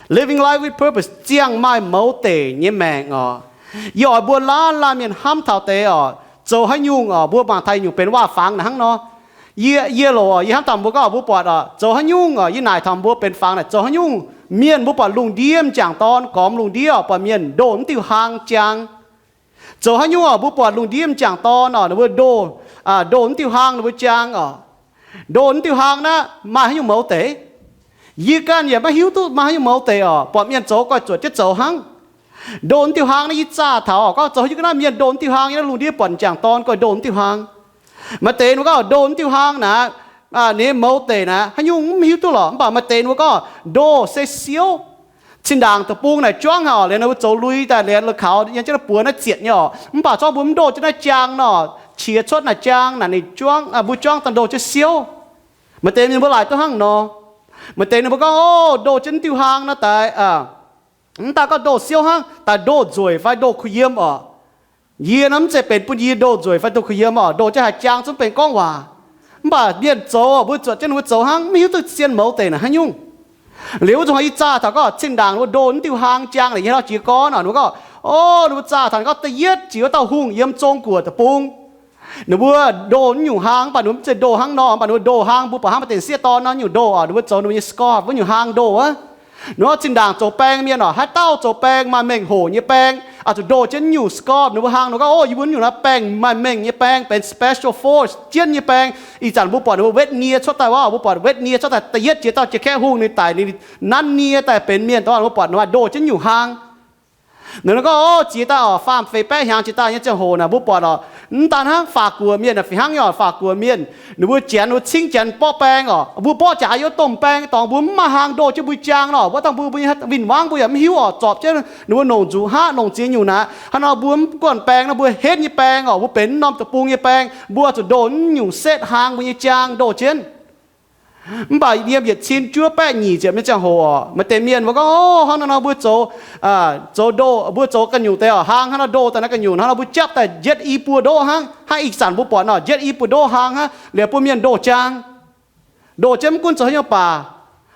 Living life with purpose, ziangh maaih mouz deic nyei maengc oc. Yie oix mbuo laanh laanh mienh hnamv taux deix oc, zoux haaix nyungc oc, mbuo mangc taux nyungc benx waac-fangx naaic hnangv nor. Yie, yie loc oc, yie hnamv taux mbuo gorngv mbuo buatc oc, zoux haaix nyungc oc, yie naaic taux mbuo benx fangx naaic, zoux haaix nyungc mienh mbuo buatc lungh ndiev m'jangc dorn, gormx lungh ndiev oc, buatc mienh ndoh mv diuh hlang jaang. Zoux haaix nyungc oc, mbuo buatc lungh ndiev m'jangc dorn oc, ninh mbuo ndoh, ndoh mv diuh hlang ninh mbuo jaang oc. Ndoh mv diuh hlang naaiv maaih haaix nyungc mouz deic? Yie ganh yaac maiv hiuv duqv maaih haaix nyungc mouz deic oc, buatc mienh zoux goiv zuotc jienv zoux hnangv. Ndoh mv diuh hlang naaiv yie zaah taux oc, gorngv zoux haaix nyungc ga'naaiv mienh ndoh mv diuh hlang, yie naaiv lungh ndiev buatc m'jangc dorn goiv ndoh mv diuh hlang. Maaih deix ninh mbuo gorngv ndoh mv diuh hlang naaic, ninh mouz deic naaic haaix nyungc mv hiuv duqv lorqc. Mv baac maaih deix ninh mbuo gorngv ndoh se siouv. Zinh ndaangc deic-bung naaic juangv haic oc, liuz ninh mbuo zoux lui daaih, liuz la'kaux yiem jienv naaiv buoz naaiv zietc nyei oc. Mv baac zorngv mbuo mv ndoh jienv naaiv jaang nor, qiex cuotv naaic jaang naaic ninh juangv, mbuo juangv daaih ndoh jienv siouv. Maaih deix mienh mbuo laaic duqv hnangv nor. Maaih deix ninh mbuo gorngv, o, ndoh jienv diuh hlang naaiv daaih, mv daaih gorngv ndoh siouv hnangv, daaih ndoh nzueic fai ndoh kuh yiem oc. Yie naaiv mv zeiz benx bun yie ndoh nzueic fai ndoh kuh yiem oc, ndoh jienv haaix jaang zungv benx gorngv waac. Mv baac mienh zoux oc, mbuo zuotc jienv ninh mbuo zoux hnangv, mv hiuv duqv zien mouz deic naaic haaix nyungc. Liuz wuov nzunc ih zaah taux gorngv zinh ndaangc ninh mbuo ndoh mv diuh hlang jaang, yie hlauv jiex gorn oc, ninh mbuo gorngv, o, ninh mbuo zaah taux ninh gorngv da'yietv jiex wuov dauh hungh yiem Zong-Guoqv deic-bung. Ninh mbuo ndoh nyungc hlang, mv baac ninh mbuo mv zeiz ndoh hnangv nor, mv baac ninh mbuo ndoh hlang, mbuo buatc hnangv maaih deix sieqv dorn nor nyungc ndoh oc, ninh mbuo zoux ninh mbuo nyei scarf wuov nyungc hlang ndoh wuov. Ninh mbuo zinh ndaangc zoux baeng mienh oc, haaix dauh zoux baeng maaih mengh hoc nyei baeng, oix zuqc ndoh jienv nyungc scarf ninh mbuo hlang, ninh mbuo gorngv, o, yie mbuo nyungc naaiv baeng maaih mengh nyei baeng, benx special force jienv nyei baeng. Ih zanc mbuo buatc ninh mbuo wetv nie cuotv daaih wuov, mbuo buatc wetv nie cuotv daaih da'yietv jiex dauh jiex kaeqv hungh ninh daic ninh nanv nie daaih benx mienh dongh, mbuo buatc ninh maaih ndoh jienv nyungc hlang. Ninh gorngv, o, jiex daaih oc, faam feix baeqv hnyangx jiex daaih nyei ziangh hoc naaic mbuo buatc oc, mv daan hnangv Faatv-Guoqv mienh naaic, fih hnangv nyei oc, Faatv-Guoqv mienh ninh mbuo janx, ninh mbuo cingv janx mborqv baeng oc, mbuo mborqv jaax yiem wuov domh baeng dorngx, mbuo mv maaih hlang ndoh jienv mbuo jaang nor, wuov dangh mbuo, mbuo nyei win-wangv mbuo yaac mv hiuv oc, zorpc jienv ninh mbuo longc nzuqc haav longc ziex nyungc naaic. Hnangv nor mbuo mv guanh baeng nor mbuo henv nyei baeng oc, mbuo benx norm deic-bung nyei baeng, mbuo zuqc ndoh nyungc setv hlang mbuo nyei jaang ndoh jienv. Mv baac yiem yietc cin juov baeqv nyic ziepc nyei ziangh hoc oc, maaih deix mienh mbuo gorngv, o, hnangv naaiv nor mbuo zoux, zoux ndoh, mbuo zoux ganh nyungc deix oc, hlang hnangv nor ndoh daaih naaiv ganh nyungc hnangv nor mbuo japv daaih njietv i buo ndoqv hnangv, hnangv ih zanc mbuo buatc nor njietv i buo ndoqv hlang hnangv, liuz bun mienh ndoh jaang. Ndoh jienv mv gunv zoux haaix nyungc baac,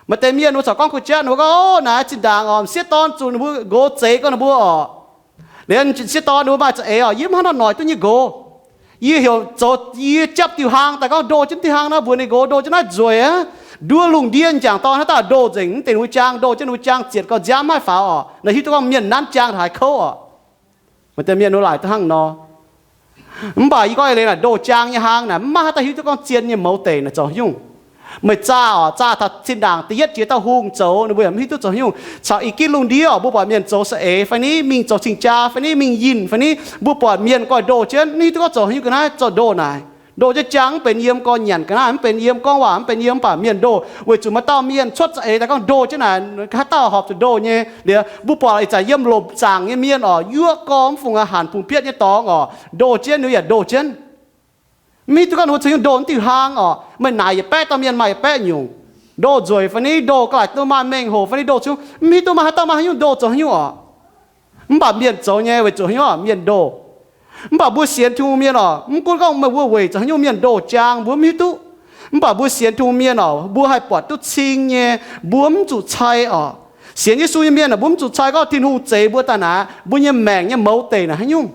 maaih deix mienh mbuo corc gorngv kuh jatv ninh mbuo gorngv, o, naaiv zinh ndaangc oc, m'sieqv dorn zuqc ninh mbuo nqox zeix gorngv ninh mbuo oc. Liuz m'sieqv dorn ninh mbuo maaih za'eix oc, yie mv hnangv nor noic duqv nyei nqox. Yie heuc zoux, yie japv diuh hlang daaih gorngv ndoh jienv diuh hlang nor mbuox ninh nqox ndoh jienv naaiv nzueic aqv. Nduov lungh ndiev m'jangc dorn haaix dauh ndoh nzengc mv deix ninh mbuo jaang, ndoh jienv ninh mbuo jaang zietc gau nziaamv maiv faaux oc. Naaiv hiuv duqv gorngv mienh nanv jaang taux haaix kouv oc. Maaih deix mienh mbuo laaic duqv hnangv nor. Mv baac yie gorngv eix leiz naaic, ndoh jaang nyei hlang naaic mv maaih haaix dauh hiuv duqv gorngv zien nyei mouz deic naaic zoux haaix nyungc. Meih zaah oc, zaah taux zinh ndaangc da'yietv jiex dauh hungh zoux, ninh mbuo yaac mv hiuv duqv zoux haaix nyungc. Caux i gitv lungh ndiev oc, mbuo buatc mienh zoux saeng-eix fai ni, mingh zoux cing-jaa fai ni, mingh yinh fai ni, mbuo buatc mienh goiv ndoh jienv, mv hiuv duqv gorngv zoux haaix nyungc ga'naaiv zorqv ndoh naaic. Ndoh jienv jaang mv benx yiem gorn nyanc ga'naaiv, mv benx yiem gorngv waac, mv benx yiem, mv baac mienh ndoh weic zuqc maaih dauh mienh cuotv saeng-eix daaih gorngv ndoh jienv naaic, haaix dauh horpc zuqc ndoh nyei. Liuz mbuo buatc ih zanc yiem lomc zaangc nyei mienh oc, yuoqv gorn mv fungc aqv, hanc bungx bietv nyei dorngx oc, ndoh jienv ninh yaac ndoh jienv. Mv hiuv duqv gorngv ninh mbuo zoux haaix nyungc ndoh mv diuh hlang oc. Meih naaic yietc baeqv dauh mienh maaih yietc baeqv nyungc. Ndoh nzueic fai ni, ndoh ga'laaic duqv maaih mengh hoc fai ni, ndoh zungv mv hiuv duqv maaih haaix dauh maaih haaix nyungc ndoh zoux haaix nyungc oc. Mv baac mienh zoux nyei weic zuqc haaix nyungc oc, mienh ndoh. Mv baac mbuo sienx Tin-Hungh mienh oc, mv gunv gorngv meih mbuo weic zuqc haaix nyungc mienh ndoh jaang mbuo mv hiuv duqv. Mv baac mbuo sienx Tin-Hungh mienh oc, mbuo haih buatc duqv cing nyei, mbuo mv zuqc cai oc. Sienx Yesu nyei mienh aah, mbuo mv zuqc cai gorngv Tin-Hungh zeix mbuo daaih naaic, mbuo nyei maengc nyei mouz deic naaic haaix nyungc.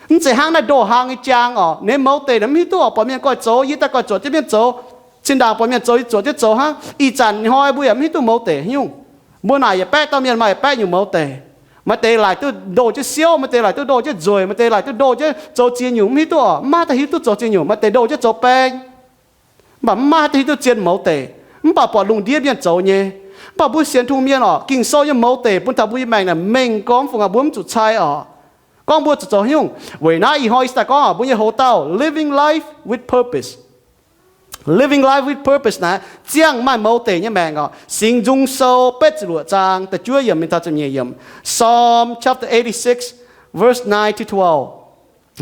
Mv zeiz hnangv naaiv ndoh hlang nyei jaang oc, ninh mouz deic naaic mv hiuv duqv oc, buatc mienh goiv zoux, yie daaih goiv zuotc jienv mienh zoux. Zinh ndaangc buatc mienh zoux, yie zuotc jienv zoux hnangv. Ih zanc hnoi mbuo yaac mv hiuv duqv mouz deic haaix nyungc. Mbuo naaic yietc baeqv dauh mienh maaih yietc baeqv nyungc mouz deic. Maaih deix laaic duqv ndoh jienv siouv, maaih deix laaic duqv ndoh jienv nzueic, maaih deix laaic duqv ndoh jienv zoux ziex nyungc mv hiuv duqv oc, mv maaih haaix dauh hiuv duqv zoux ziex nyungc. Maaih deix ndoh jienv zoux baeng. Mv baac mv maaih haaix dauh hiuv duqv zien mouz deic. Mv baac buatc lungh ndiev mienh zoux nyei. Mv baac mbuo sienx Tin-Hungh mienh oc, Ging-Sou nyei mouz deic bun taux mbuo nyei maengc naaic mengh gormx fungc aqv, mbuo mv zuqc cai oc. Gorngv mbuo zuqc zoux haaix nyungc. Weic naaiv ih hnoi yie daaih gorngv oc, mbuo nyei hoc-dauh living life with purpose. Living life with purpose naaic ziangh maaih mouz deic nyei maengc oc. Singx Nzung Sou betv ziepc luoqc zaang da'juov yiemc mingh taux ziepc nyeic yiemc. Psalm chapter eighty-six, verse nine to twelve.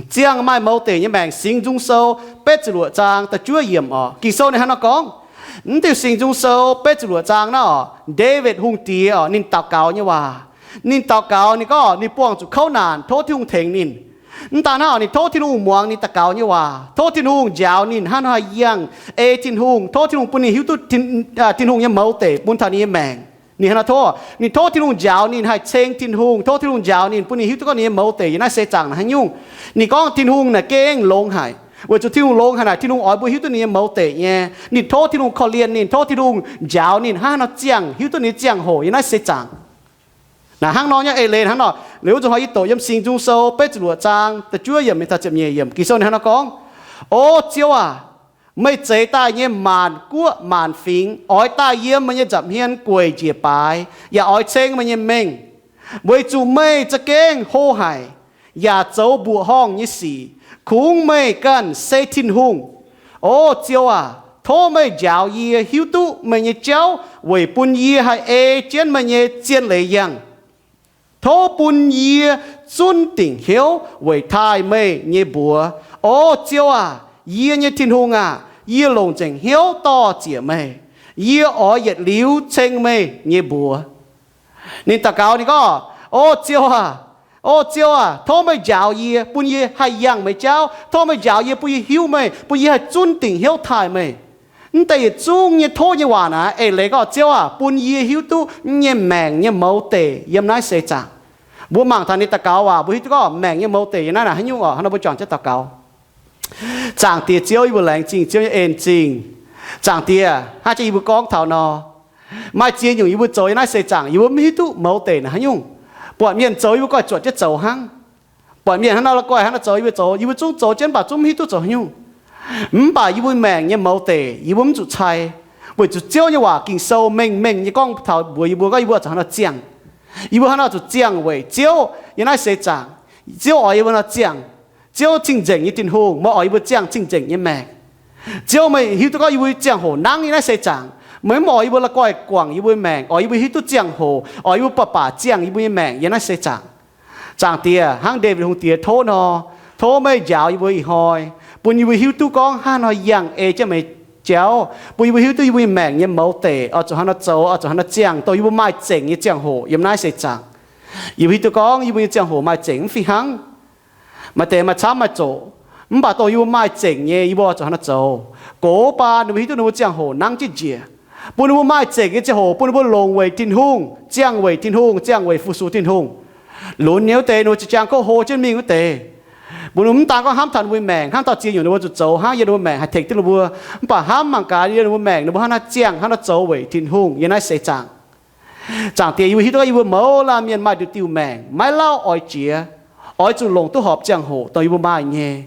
Ziangh maaih mouz deic nyei maengc, Singx Nzung Sou betv ziepc luoqc zaang da'juov yiemc oc. Ging-Sou ninh hnangv nor gorngv, mv diuh Singx Nzung Sou betv ziepc luoqc zaang naaiv oc, Ndaawitv Hungh Diex oc, ninh daux gaux nyei waac. Ninh daux gaux, ninh gorngv ninh buangh zuqc kouv naanc, tov Tin-Hungh tengx ninh. Mv daan hnangv oc, ninh tov Tin-Hungh muangx ninh daux gaux nyei waac, tov Tin-Hungh njaaux ninh hnangv haaix yangh ei Tin-Hungh, tov Tin-Hungh bun ninh hiuv duqv Tin-Hungh nyei mouz deic bun taux ninh nyei maengc. Ninh hnangv naaiv tov, ninh tov Tin-Hungh njaaux ninh haih ceng Tin-Hungh, tov Tin-Hungh njaaux ninh, bun ninh hiuv duqv gorngv ninh nyei mouz deic yiem naaiv seix zaangc naaic haaix nyungc. Ninh gorngv Tin-Hungh naaic gengh longx haic, weic zuqc Tin-Hungh longx haic naaic, Tin-Hungh oix mbuo hiuv duqv ninh nyei mouz deic nyei. Ninh tov Tin-Hungh korv-lienh ninh, tov Tin-Hungh njaaux ninh hnangv haaix nor ziangh, hiuv duqv ninh nyei ziangh hoc yiem naaiv seix zaangc. Naaiv hnangv nor nyei eix leiz hnangv nor, liuz wuov nzunc hnoi yie doqc yiem Singx Nzung Sou betv ziepc luoqc zaang da'juov yiemc mingh taux ziepc nyeic yiemc, Ging-Sou ninh hnangv nor gorngv, O Ziouv aac, meih zeix daaih nyei maanc guoqv maanc fingx oix daaih yiem meih nyei nza'hmien gueic njiec baaix, yaac oix ceng meih nyei mengh, weic zuqc meih za'gengh hlo haic, yaac zoux mbuoqc horngh nyei sic. Kungx meih ganh se Tin-Hungh. O Ziouv aac, tov meih njaaux yie hiuv duqv meih nyei jauv weic bun yie haih ei jienv meih nyei zien leiz yangh. Tov bun yie zunv dingc hnyouv weic taaih meih nyei mbuox. O Ziouv aac, yie nyei Tin-Hungh aac, yie longc nzengc hnyouv dor-ziec meih. Yie oix yietc liuz ceng meih nyei mbuox. Ninh daux gaux ninh gorngv, O Ziouv aac, O Ziouv aac, tov meih njaaux yie, bun yie haih yangh meih jauv. Tov meih njaaux yie, bun yie hiuv meih, bun yie haih zunv dingc hnyouv taaih meih. Mv deix yietc zungv nyei tov nyei waac naaic eix leiz gorngv, Ziouv aac, bun yie hiuv duqv yie nyei maengc nyei mouz deic yiem naaiv seix zaangc. Mbuo mangc taux ninh daux gaux waac, mbuo hiuv duqv gorngv maengc nyei mouz deic yiem naaiv naaic haaix nyungc oc. Hnangv nor mbuo juangc jienv daux gaux. Zaangc Diex Ziouv, yie mbuo laengz zingh Ziouv nyei en-zingh. Zaangc Diex, hnangv jiex yie mbuo gorngv taux nor, maaih ziex nyungc yie mbuo zoux yiem naaiv seix zaangc yie mbuo mv hiuv duqv mouz deic naaic haaix nyungc. Buatc mienh zoux yie mbuo goiv zuotc jienv zoux hnangv. Buatc mienh hnangv nor la'guaih hnangv nor zoux yie mbuo zoux, yie mbuo zungv zoux jienv mv baac zungv mv hiuv duqv zoux haaix nyungc. Mv baac yie mbuo maengc nyei mouz deic yie mbuo mv zuqc cai, weic zuqc Ziouv nyei waac Ging-Sou mengh mengh nyei gorngv taux mbuox yie mbuo gorngv yie mbuo zuqc hnangv nor ziangh. Yie mbuo hnangv nor zuqc ziangh weic Ziouv yiem naaiv seix zaangc. Ziouv oix yie mbuo nor ziangh. Ziouv cing-nzengc nyei Tin-Hungh, meih oix yie mbuo ziangh cing-nzengc nyei maengc. Ziouv, meih hiuv duqv gorngv yie mbuo ziangh hoc nangv yiem naaiv seix zaangc. Meih mv oix yie mbuo la'guaih guangc yie mbuo maengc, oix yie mbuo hiuv duqv ziangh hoc, oix yie mbuo baac baac ziangh yie mbuo nyei maengc yiem naaiv seix zaangc. Zaangc Diex, hnangv Ndaawitv Hungh Diex tov nor, tov meih njaaux yie mbuo ih hnoi, bun yie mbuo hiuv duqv gorngv hnangv haaix nor yangh ei jienv meih jauv, bun yie mbuo hiuv duqv yie mbuo nyei maengc nyei mouz deic oix zuqc hnangv nor zoux, oix zuqc hnangv nor ziangh, dongh yie mbuo maaih zengc nyei ziangh hoc yiem naaiv seix zaangc. Yie mbuo hiuv duqv gorngv yie mbuo nyei ziangh hoc maaih zengc mv fih hnangv. Maaih deix maaih camv maaih zoqc, mv baac dongh yie mbuo maaih zengc nyei, yie mbuo oix zuqc hnangv nor zoux. Gox baan ninh mbuo hiuv duqv ninh mbuo ziangh hoc nangv jienv njiec, bun ninh mbuo maaih zengc nyei ziangh hoc, bun ninh mbuo longc weic Tin-Hungh, ziangh weic Tin-Hungh, ziangh weic fu-sux Tin-Hungh. Lunx nyei wuov deix ninh mbuo ziex jaang kouv hlo jienv mingh wuov deix, bun ninh mbuo mv daan gorngv hnamv taux ninh mbuo maengc, hnamv taux ziex nyungc ninh mbuo zuqc zoux hnangv yiem ninh mbuo maengc haih tengx duqv ninh mbuo, mv baac hnamv mangc gaax yiem ninh mbuo maengc ninh mbuo hnangv naaiv ziangh hnangv nor zoux weic Tin-Hungh yiem naaiv seix zaangc. Zaangc Diex, yie mbuo hiuv duqv gorngv yie mbuo mouz laanh mienh maaih nduqc diuh maengc maiv lauh oix jiex, oix zuqc longc duqv horpc ziangh hoc dongh yie mbuo maaih nyei.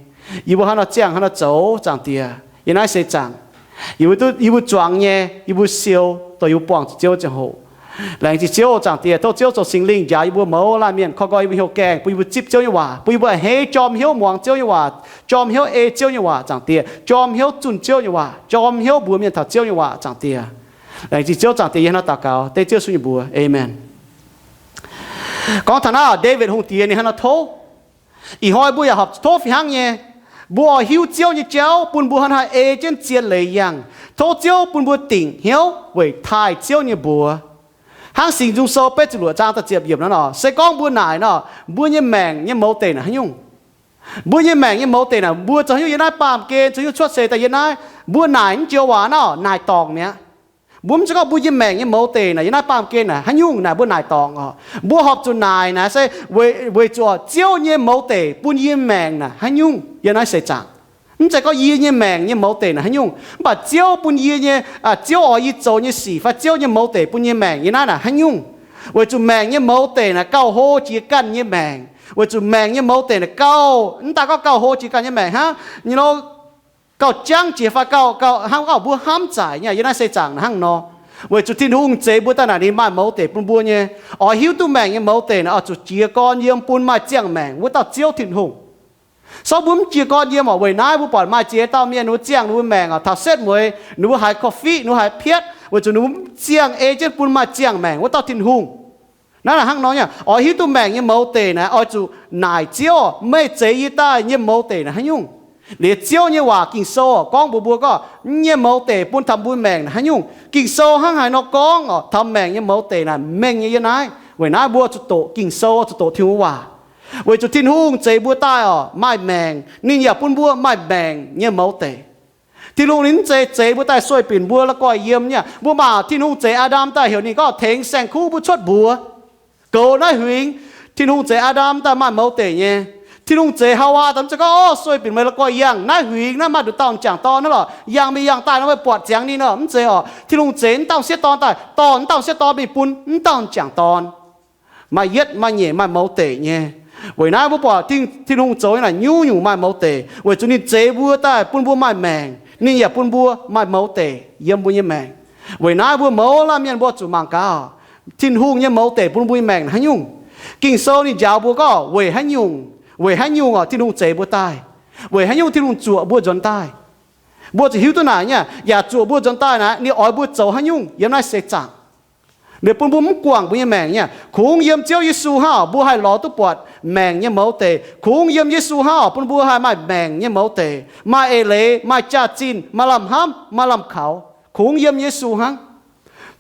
Yie mbuo hnangv nor ziangh hnangv nor zoux, Zaangc Diex, yiem naaiv seix zaangc. Yie mbuo duqv, yie mbuo zuangx nyei, yie mbuo siou dongh yie mbuo buangh zuqc Ziouv nyei ziangh hoc. Laengz zingh Ziouv, Zaangc Diex, tov Ziouv zoux Singx Lingh njaaux yie mbuo mouz laanh mienh, koi nqoi yie mbuo hnyouv gaengh, bun yie mbuo zipv Ziouv nyei waac, bun yie mbuo a'hneiv jorm hnyouv muangx Ziouv nyei waac, jorm hnyouv ei Ziouv nyei waac, Zaangc Diex, jorm hnyouv zunh Ziouv nyei waac, jorm hnyouv mbuox mienh taux Ziouv nyei waac, Zaangc Diex. Laengz zingh Ziouv, Zaangc Diex, yie hnangv nor daux gaux dengv Ziouv Yesu nyei mbuox. Aamen. Gorngv taux naaiv, Ndaawitv Hungh Diex ninh hnangv nor tov. Ih hnoi mbuo yaac horpc tov fih hnangv nyei. Mbuo oix hiuv Ziouv nyei jauv bun mbuo hnangv haaix ei jienv zien leiz yangh. Tov Ziouv bun mbuo dingc hnyouv weic taaih Ziouv nyei mbuox. Hnangv Singx Nzung Sou betv ziepc luoqc zaang da'ziepc yiemc nor, se gorngv mbuo naaic nor, mbuo nyei maengc nyei mouz deic naaic haaix nyungc? Mbuo nyei maengc nyei mouz deic naaic, mbuo zoux haaix nyungc yiem naaiv baamh gen, zoux haaix nyungc cuotv seix daaih yiem naaiv? Mbuo naaic mv joux waac nor, naaic dorngc mi'aqv. Mbuo mv zeiz gorngv mbuo nyei maengc nyei mouz deic naaic yiem naaiv baamh gen naaic haaix nyungc naaic mbuo naaic dorngc oc. Mbuo horpc zuqc naaic naaic se weic, weic zuqc Ziouv nyei mouz deic bun yie maengc naaic haaix nyungc yiem naaiv seix zaangc. Mv zeiz gorngv yie nyei maengc nyei mouz deic naaic haaix nyungc, mv baac Ziouv bun yie nyei, Ziouv oix yie zoux nyei sic fai Ziouv nyei mouz deic bun yie maengc yiem naaiv naaic haaix nyungc. Weic zuqc maengc nyei mouz deic naaic gauh hlo jiex ganh nyei maengc. Weic zuqc maengc nyei mouz deic naaic gauh, mv daaih gorngv gauh hlo jiex ganh nyei maengc hnangv, you know, gauh jangv jiex fai gauh, gauh hnangv gauh mbuo hnamv zaaic nyei yiem naaiv seix zaangc naaic hnangv nor. Weic zuqc Tin-Hungh zeix mbuo daaih naaic ninh maaih mouz deic bun mbuo nyei. Oix hiuv duqv maengc nyei mouz deic naaic oix zuqc jiez gorn yiem bun maaih ziangh maengc wuov dauh Ziouv Tin-Hungh. So mbuo mv jiez gorn yiem oc. Weic naaiv mbuo buatc maaih ziex dauh mienh ninh mbuo ziangh ninh mbuo maengc oc, taux setv mueiz ninh mbuo haiz korv-fiqv, ninh mbuo haiz pietv, weic zuqc ninh mbuo mv ziangh ei jienv bun maaih ziangh maengc wuov dauh Tin-Hungh. Naaiv naaic hnangv nor nyei, oix hiuv duqv maengc nyei mouz deic naaic oix zuqc naaic Ziouv, meih zeix yie daaih nyei mouz deic naaic haaix nyungc? Liuz Ziouv nyei waac Ging-Sou gorngv mbuox mbuo gorngv nyei mouz deic bun taux mbuo maengc naaic haaix nyungc. Ging-Sou hnangv haaix nor gorngv oc, taux maengc nyei mouz deic naaic mengh nyei yiem naaiv. Weic naaiv mbuo zuqc doqc Ging-Sou, zuqc doqc Tin-Hungh waac. Weic zuqc Tin-Hungh zeix mbuo daaih oc maaih maengc, ninh yaac bun mbuo maaih maengc nyei mouz deic. Tin-Hungh ninh mv zeiz zeix mbuo daaih sueih binc mbuo la'guaih yiem nyei. Mbuo mangc Tin-Hungh zeix Aa^ndam daaih heuc ninh gorngv tengx saeng-kuv mbuo cuotv mbuox, goux naaiv huingx. Tin-Hungh zeix Aa^ndam daaih maaih mouz deic nyei. Tin-Hungh zeix Haawaa daaih mv zeiz gorngv, Ov, sueih binc meih la'guaih yangh naaiv huingx naaiv, maaih nduqc dauh m'jangc dorn naaiv lorqc, yangh mingh yangh daaih nor meih buatc ziangx ninh nor. Mv zeiz orqc. Tin-Hungh zeix naaiv dauh m'sieqv dorn daaih, dorh naaiv dauh m'sieqv dorn mingh bun naaiv dauh m'jangc dorn. Maaih yietv maaih nyeic maaih mouz deic nyei. Weic naaiv mbuo buatc Tin-Hungh zoux nyei naaic nyungc-nyungc maaih mouz deic, weic zuqc ninh zeix mbuo daaih bun mbuo maaih maengc. Ninh yaac bun mbuo maaih mouz deic yiem mbuo nyei maengc. Weic naaiv mbuo mouz laanh mienh mbuo zuqc mangc gaax, Tin-Hungh nyei mouz deic bun mbuo nyei maengc haaix nyungc. Ging-Sou ninh njaaux mbuo gorngv weic haaix nyungc, weic haaix nyungc orqc Tin-Hungh zeix mbuo daaih, weic haaix nyungc Tin-Hungh zuoqc mbuo nzuonx daaih. Mbuo zuqc hiuv duqv naaic nyei, yaac zuoqc mbuo nzuonx daaih naaic ninh oix mbuo zoux haaix nyungc yiem naaiv seix zaangc. Liuz bun mbuo mv guangc mbuo nyei maengc nyei. Kungx yiem Ziouv Yesu hnangv orqc mbuo haih lorz duqv buatc maengc nyei mouz deic. Kungx yiem Yesu hnangv orqc bun mbuo haih maaih maengc nyei mouz deic, maaih eix leiz, maaih jaax-zinh, maaih lamh hnamv, maaih lamh kaux. Kungx yiem Yesu hnangv.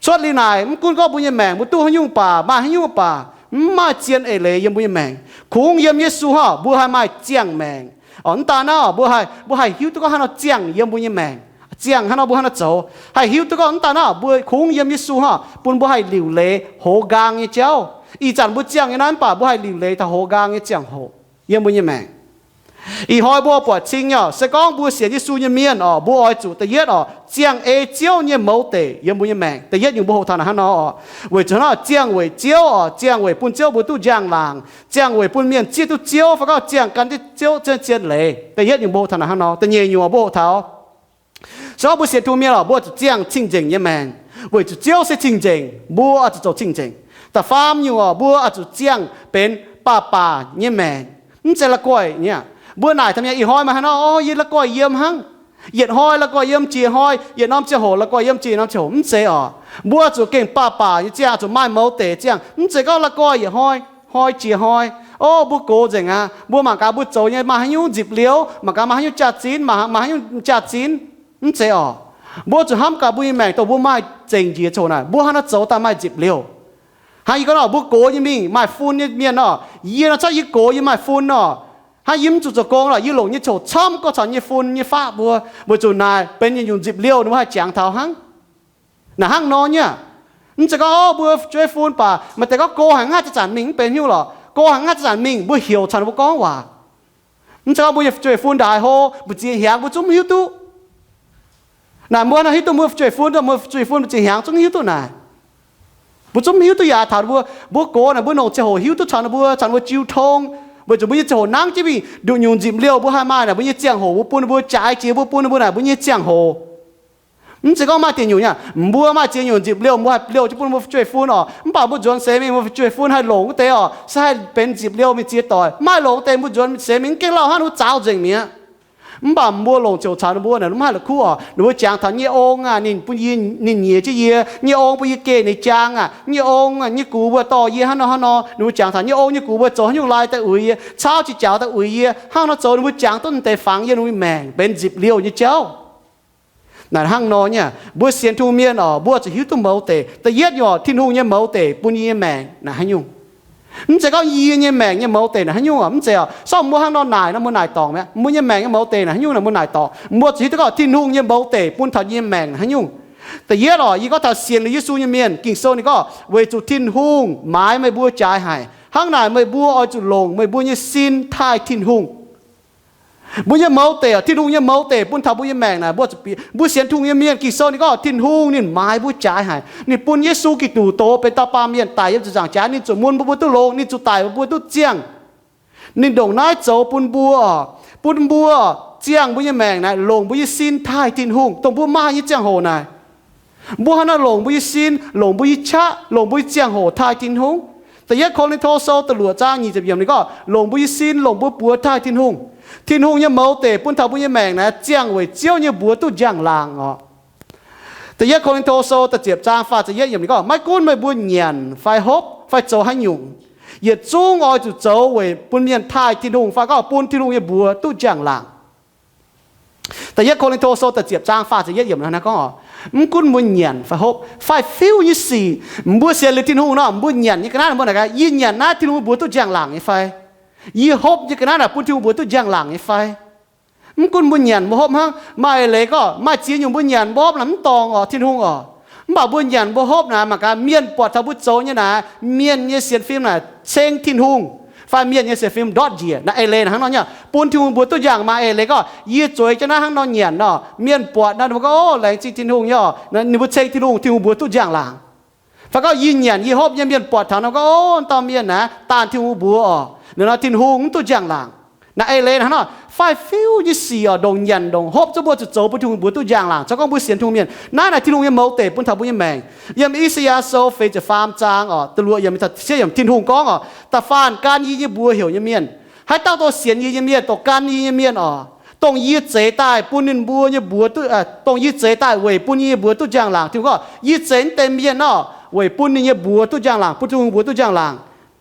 Cuotv liuz naaic mv gunv gorngv mbuo nyei maengc mbuo duqv haaix nyungc baac, maaih haaix nyungc baac, mv maaih zien eix leiz yiem mbuo nyei maengc. Kungx yiem Yesu hnangv orqc mbuo haih maaih ziangh maengc. Orqc mv daan naaiv orqc mbuo haih, mbuo haih hiuv duqv gorngv haaix nor ziangh yiem mbuo nyei maengc. Ziangh hnangv nor mbuo hnangv nor zoux, haih hiuv duqv gorngv mv daan naaiv orqc mbuo kungx yiem Yesu hnangv orqc bun mbuo haih liuc leiz hoz nqaang nyei jauv. Ih zanc mbuo ziangh nyei naaiv mv baac mbuo haih liuc leiz taux hoz nqaang nyei ziangh hoc yiem mbuo nyei maengc. Ih hnoi mbuo buatc cing nyei orqc, se gorngv mbuo sienx Yesu nyei mienh orqc, mbuo oix zuqc da'yietv orqc ziangh ei Ziouv nyei mouz deic yiem mbuo nyei maengc. Da'yietv nyungc mbuo hoqc taux naaic hnangv nor orqc, weic zuqc hnangv orqc ziangh weic Ziouv orqc, ziangh weic bun Ziouv mbuo duqv njang-laangc, ziangh weic bun mienh zieqv duqv Ziouv fai gorngv ziangh gan jienv Ziouv zien leiz. Da'yietv nyungc mbuo hoqc taux naaic hnangv nor. Da'nyeic nyungc mbuo hoqc taux, se gorngv mbuo sienx Tin-Hungh mienh orqc, mbuo zuqc ziangh cing-nzengc nyei maengc, weic zuqc Ziouv se cing-nzengc. Mbuo oix zuqc zoux cing-nzengc. Da'faam nyungc orqc, mbuo oix zuqc ziangh benx baac baac nyei maengc, mv zeiz la'guaih nyei. Mbuo naaic taux mienh ih hnoi maaih haaix nor, Ov, yie la'guaih yiem hnangv. Yietc hnoi la'guaih yiem jiex hnoi, yietc norm ziangh hoc la'guaih yiem jiex norm ziangh hoc, mv zeiz orqc. Mbuo zuqc gengh baac baac nyei ziangh, zuqc maaih mouz deic ziangh, mv zeiz gorngv la'guaih yietc hnoi, hnoi jiex hnoi. Ov, mbuo gox nzengc aqv, mbuo mangc gaax mbuo zoux nyei maaih haaix nyungc nzipc liouh, mangc gaax maaih haaix nyungc jaax-zinh, maaih haaix nyungc jaax-zinh, mv zeiz orqc. Mbuo zuqc hnamv gaax mbuo nyei maengc dongh mbuo maaih zengc njiec ziangh hoc naaic, mbuo hnangv haaix nor zoux daaih maaih nzipc liouh. Hnangv yie gorngv nor, mbuo gox nyei mingh maaih fun nyei mienh nor, yie nor, cuotv yie gox yie maaih fun nor, hnangv yie mv zuqc zoux gong lorqc, yie longc nyei ziangh hoc camv gorngv caux nyei fun nyei faqv mbuo, weic zuqc naaic benx yietc nyungc nzipc liouh ninh mbuo haih jangx taux hnangv. Naaic hnangv nor nyei aqv. Mv zeiz gorngv, Ov, mbuo fu'jueiv fun baac maaih deix gorngv gox haic, mv haih zanc-zanc mingh, mv benx hnyouv lorqc. Gox haic, mv haih zanc-zanc mingh, mbuo heuc caux ninh mbuo gorngv waac. Mv zeiz gorngv mbuo nyei fu'jueiv fun ndaaix hlo, mbu'ziex hnyangx mbuo zungv mv hiuv duqv. Naaic mbuo hnangv hiuv duqv mbuo fu'jueiv fun, mbuo fu'jueiv fun mbu'ziex hnyangx zungv mv hiuv duqv naaic. Mbuo zungv mv hiuv duqv yaac taux ninh mbuo. Mbuo gox naaic mbuo longc ziangh hoc hiuv duqv caux ninh mbuo, caux ninh mbuo jiu tong, weic zuqc mbuo nyei ziangh hoc nangv jienv mingh nduqc nyungc nzipc liouh mbuo haih maaih naaic, mbuo nyei ziangh hoc mbuo bun ninh mbuo, jaaix jiex mbuo bun ninh mbuo naaic mbuo nyei ziangh hoc. Mv zeiz gorngv maaih diuc nyungc nyei aqv, mbuo maaih ziex nyungc nzipc liouh mbuo haih liouh jienv bun mbuo fu'jueiv fun orqc, mv baac mbuo nzuonx seix mingh mbuo fu'jueiv fun haih longc wuov deix orqc, se haih benx nzipc liouh mingh ziex doic. Maaih longc deix mbuo nzuonx seix mingh mv gaengh lauh hnangv, ninh mbuo zaux nzengc mi'aqv. Mv baac mbuo longc ziouc caux ninh mbuo naaic, mv haih la'kuqv orqc, ninh mbuo jangx taux nyei ong aah, ninh bun yie, ninh nyiex jienv yie, nyei ong bun yie geh ninh jaang aah, nyei ong aah, nyei gux mbuo dorh yie hnangv nor hnangv nor, ninh mbuo jangx taux nyei ong nyei gux mbuo zoux haaix nyungc lai daaih uix yie, cauv qiex jaux daaih uix yie, hnangv nor zoux ninh mbuo jangx duqv deix fangx yie ninh mbuo maengc benx nzipc liouh nyei jauv. Naaic hnangv nor nyei aqv, mbuo sienx Tin-Hungh mienh orqc, mbuo zuqc hiuv duqv mouz deic. Da'yietv nyungc orqc, Tin-Hungh nyei mouz deic bun yie nyei maengc naaic haaix nyungc? Mv zeiz gorngv yie nyei maengc nyei mouz deic naaic haaix nyungc orqc, mv zeiz orqc. Sorng mbuo hnangv nor naaic nor mbuo naaic dorngc mi'aqv, mbuo nyei maengc nyei mouz deic naaic haaix nyungc nor mbuo naaic dorngc. Mbuo zuqc hiuv duqv gorngv Tin-Hungh nyei mouz deic bun taux yie nyei maengc naaic haaix nyungc. Da'yietv orqc, yie gorngv taux sienx liuz Yesu nyei mienh, Ging-Sou ninh gorngv, weic zuqc Tin-Hungh maaiz meih mbuo jaaix haic. Hnangv naaic meih mbuo oix zuqc longc meih mbuo nyei sin taaih Tin-Hungh. Mbuo nyei mouz deic orqc, Tin-Hungh nyei mouz deic bun taux mbuo nyei maengc naaic, mbuo zuqc bieqc, mbuo sienx Tin-Hungh nyei mienh, Ging-Sou ninh gorngv Tin-Hungh ninh maaiz mbuo jaaix haic. Ninh bun Yesu Giduc dox benx dauh baamh mienh daic yiem ziepc nzaangc jaax, ninh zuqc mun bun mbuo duqv longx, ninh zuqc daic bun mbuo duqv ziangh. Ninh ndongc naaiv zoux bun mbuo orqc, bun mbuo ziangh mbuo nyei maengc naaic, longc mbuo nyei sin taaih Tin-Hungh, dongh mbuo maaih nyei ziangh hoc naaic. Mbuo hnangv naaiv longc mbuo nyei sin, longc mbuo nyei qaqv, longc mbuo nyei ziangh hoc taaih Tin-Hungh. Da'yietv Ko^lin^to Sou da'luoqc zaang nyic ziepc yiemc ninh gorngv, longc mbuo nyei sin, longc mbuo buoz taaih Tin-Hungh. Tin-Hungh nyei mouz deic bun taux mbuo nyei maengc naaic, ziangh weic Ziouv nyei mbuox duqv njang-laangc orqc. Da'yietv Ko^lin^to Sou da'ziepc zaang faah ziepc yietv yiemc ninh gorngv, maiv gunv meih mbuo nyanc fai hopv fai zoux haaix nyungc, yietc zungv oix zuqc zoux weic bun mienh taaih Tin-Hungh fai gorngv bun Tin-Hungh nyei mbuox duqv njang-laangc. Da'yietv Ko^lin^to Sou da'ziepc zaang faah ziepc yietv yiemc naaiv gorngv, mv gunv mbuo nyanc fai hopv fai fiuv nyei sic, mbuo sienx liuz Tin-Hungh nor, mbuo nyanc nyei ga'naaiv mbuo naaic, yie nyanc naaiv Tin-Hungh mbuox duqv njang-laangc nyei fai? Yie hopv nyei ga'naaiv naaic bun Tin-Hungh mbuox duqv njang-laangc nyei fai? Mv gunv mbuo nyanc mbuo hopv hnangv, maaih eix leiz gorngv maaih ziex nyungc mbuo nyanc mbuo hopv naaic mv dorngc orqc, Tin-Hungh orqc. Mv baac mbuo nyanc mbuo hopv naaic mangc gaax mienh buatc taux mbuo zoux nyei naaic, mienh nyei sienx fim naaic ceng Tin-Hungh, fai mienh nyei sienx fim ndortv njiec. Naaiv eix leiz hnangv nor nyei, bun Tin-Hungh mbuox duqv njang-laangc. Maaih eix leiz gorngv yie zueiz jienv naaiv hnangv nor nyanc nor, mienh buatc nor ninh mbuo gorngv, Ov, laengz zingh Tin-Hungh nyei orqc. Ninh mbuo ceng Tin-Hungh, Tin-Hungh mbuox duqv njang-laangc. Fai gorngv yie nyanc yie hopv nyei, mienh buatc taux nor gorngv, Ov, dauh mienh naaiv daanh Tin-Hungh mbuox orqc. Naaiv nor Tin-Hungh mv duqv njang-laangc. Naaiv eix leiz hnangv nor, faix-fiuv nyei sic orqc, ndongc nyanc ndongc hopv zungv mbuo zuqc zoux bun Tin-Hungh mbuox duqv njang-laangc. Caux gorngv mbuo sienx Tin-Hungh mienh, naaiv naaic Tin-Hungh nyei mouz deic bun taux mbuo nyei maengc. Yiem I^saa^yaa Sou feix ziepc faam zaang orqc, da'luoqc yiemc, sieqv yiemc, Tin-Hungh gorngv orqc, Da'faanh gan yie nyei mbuox heuc nyei mienh, haaix dauh dongh sienx yie nyei mienh, dongh gan yie nyei mienh orqc, dongh yie zeix daaih bun ninh mbuo nyei mbuox duqv, dongh yie zeix daaih weic bun yie nyei mbuox duqv njang-laangc. Tin-Hungh gorngv, Yie zeix naaiv deix mienh orqc weic bun ninh nyei mbuox duqv njang-laangc, bun Tin-Hungh mbuox duqv njang-laangc.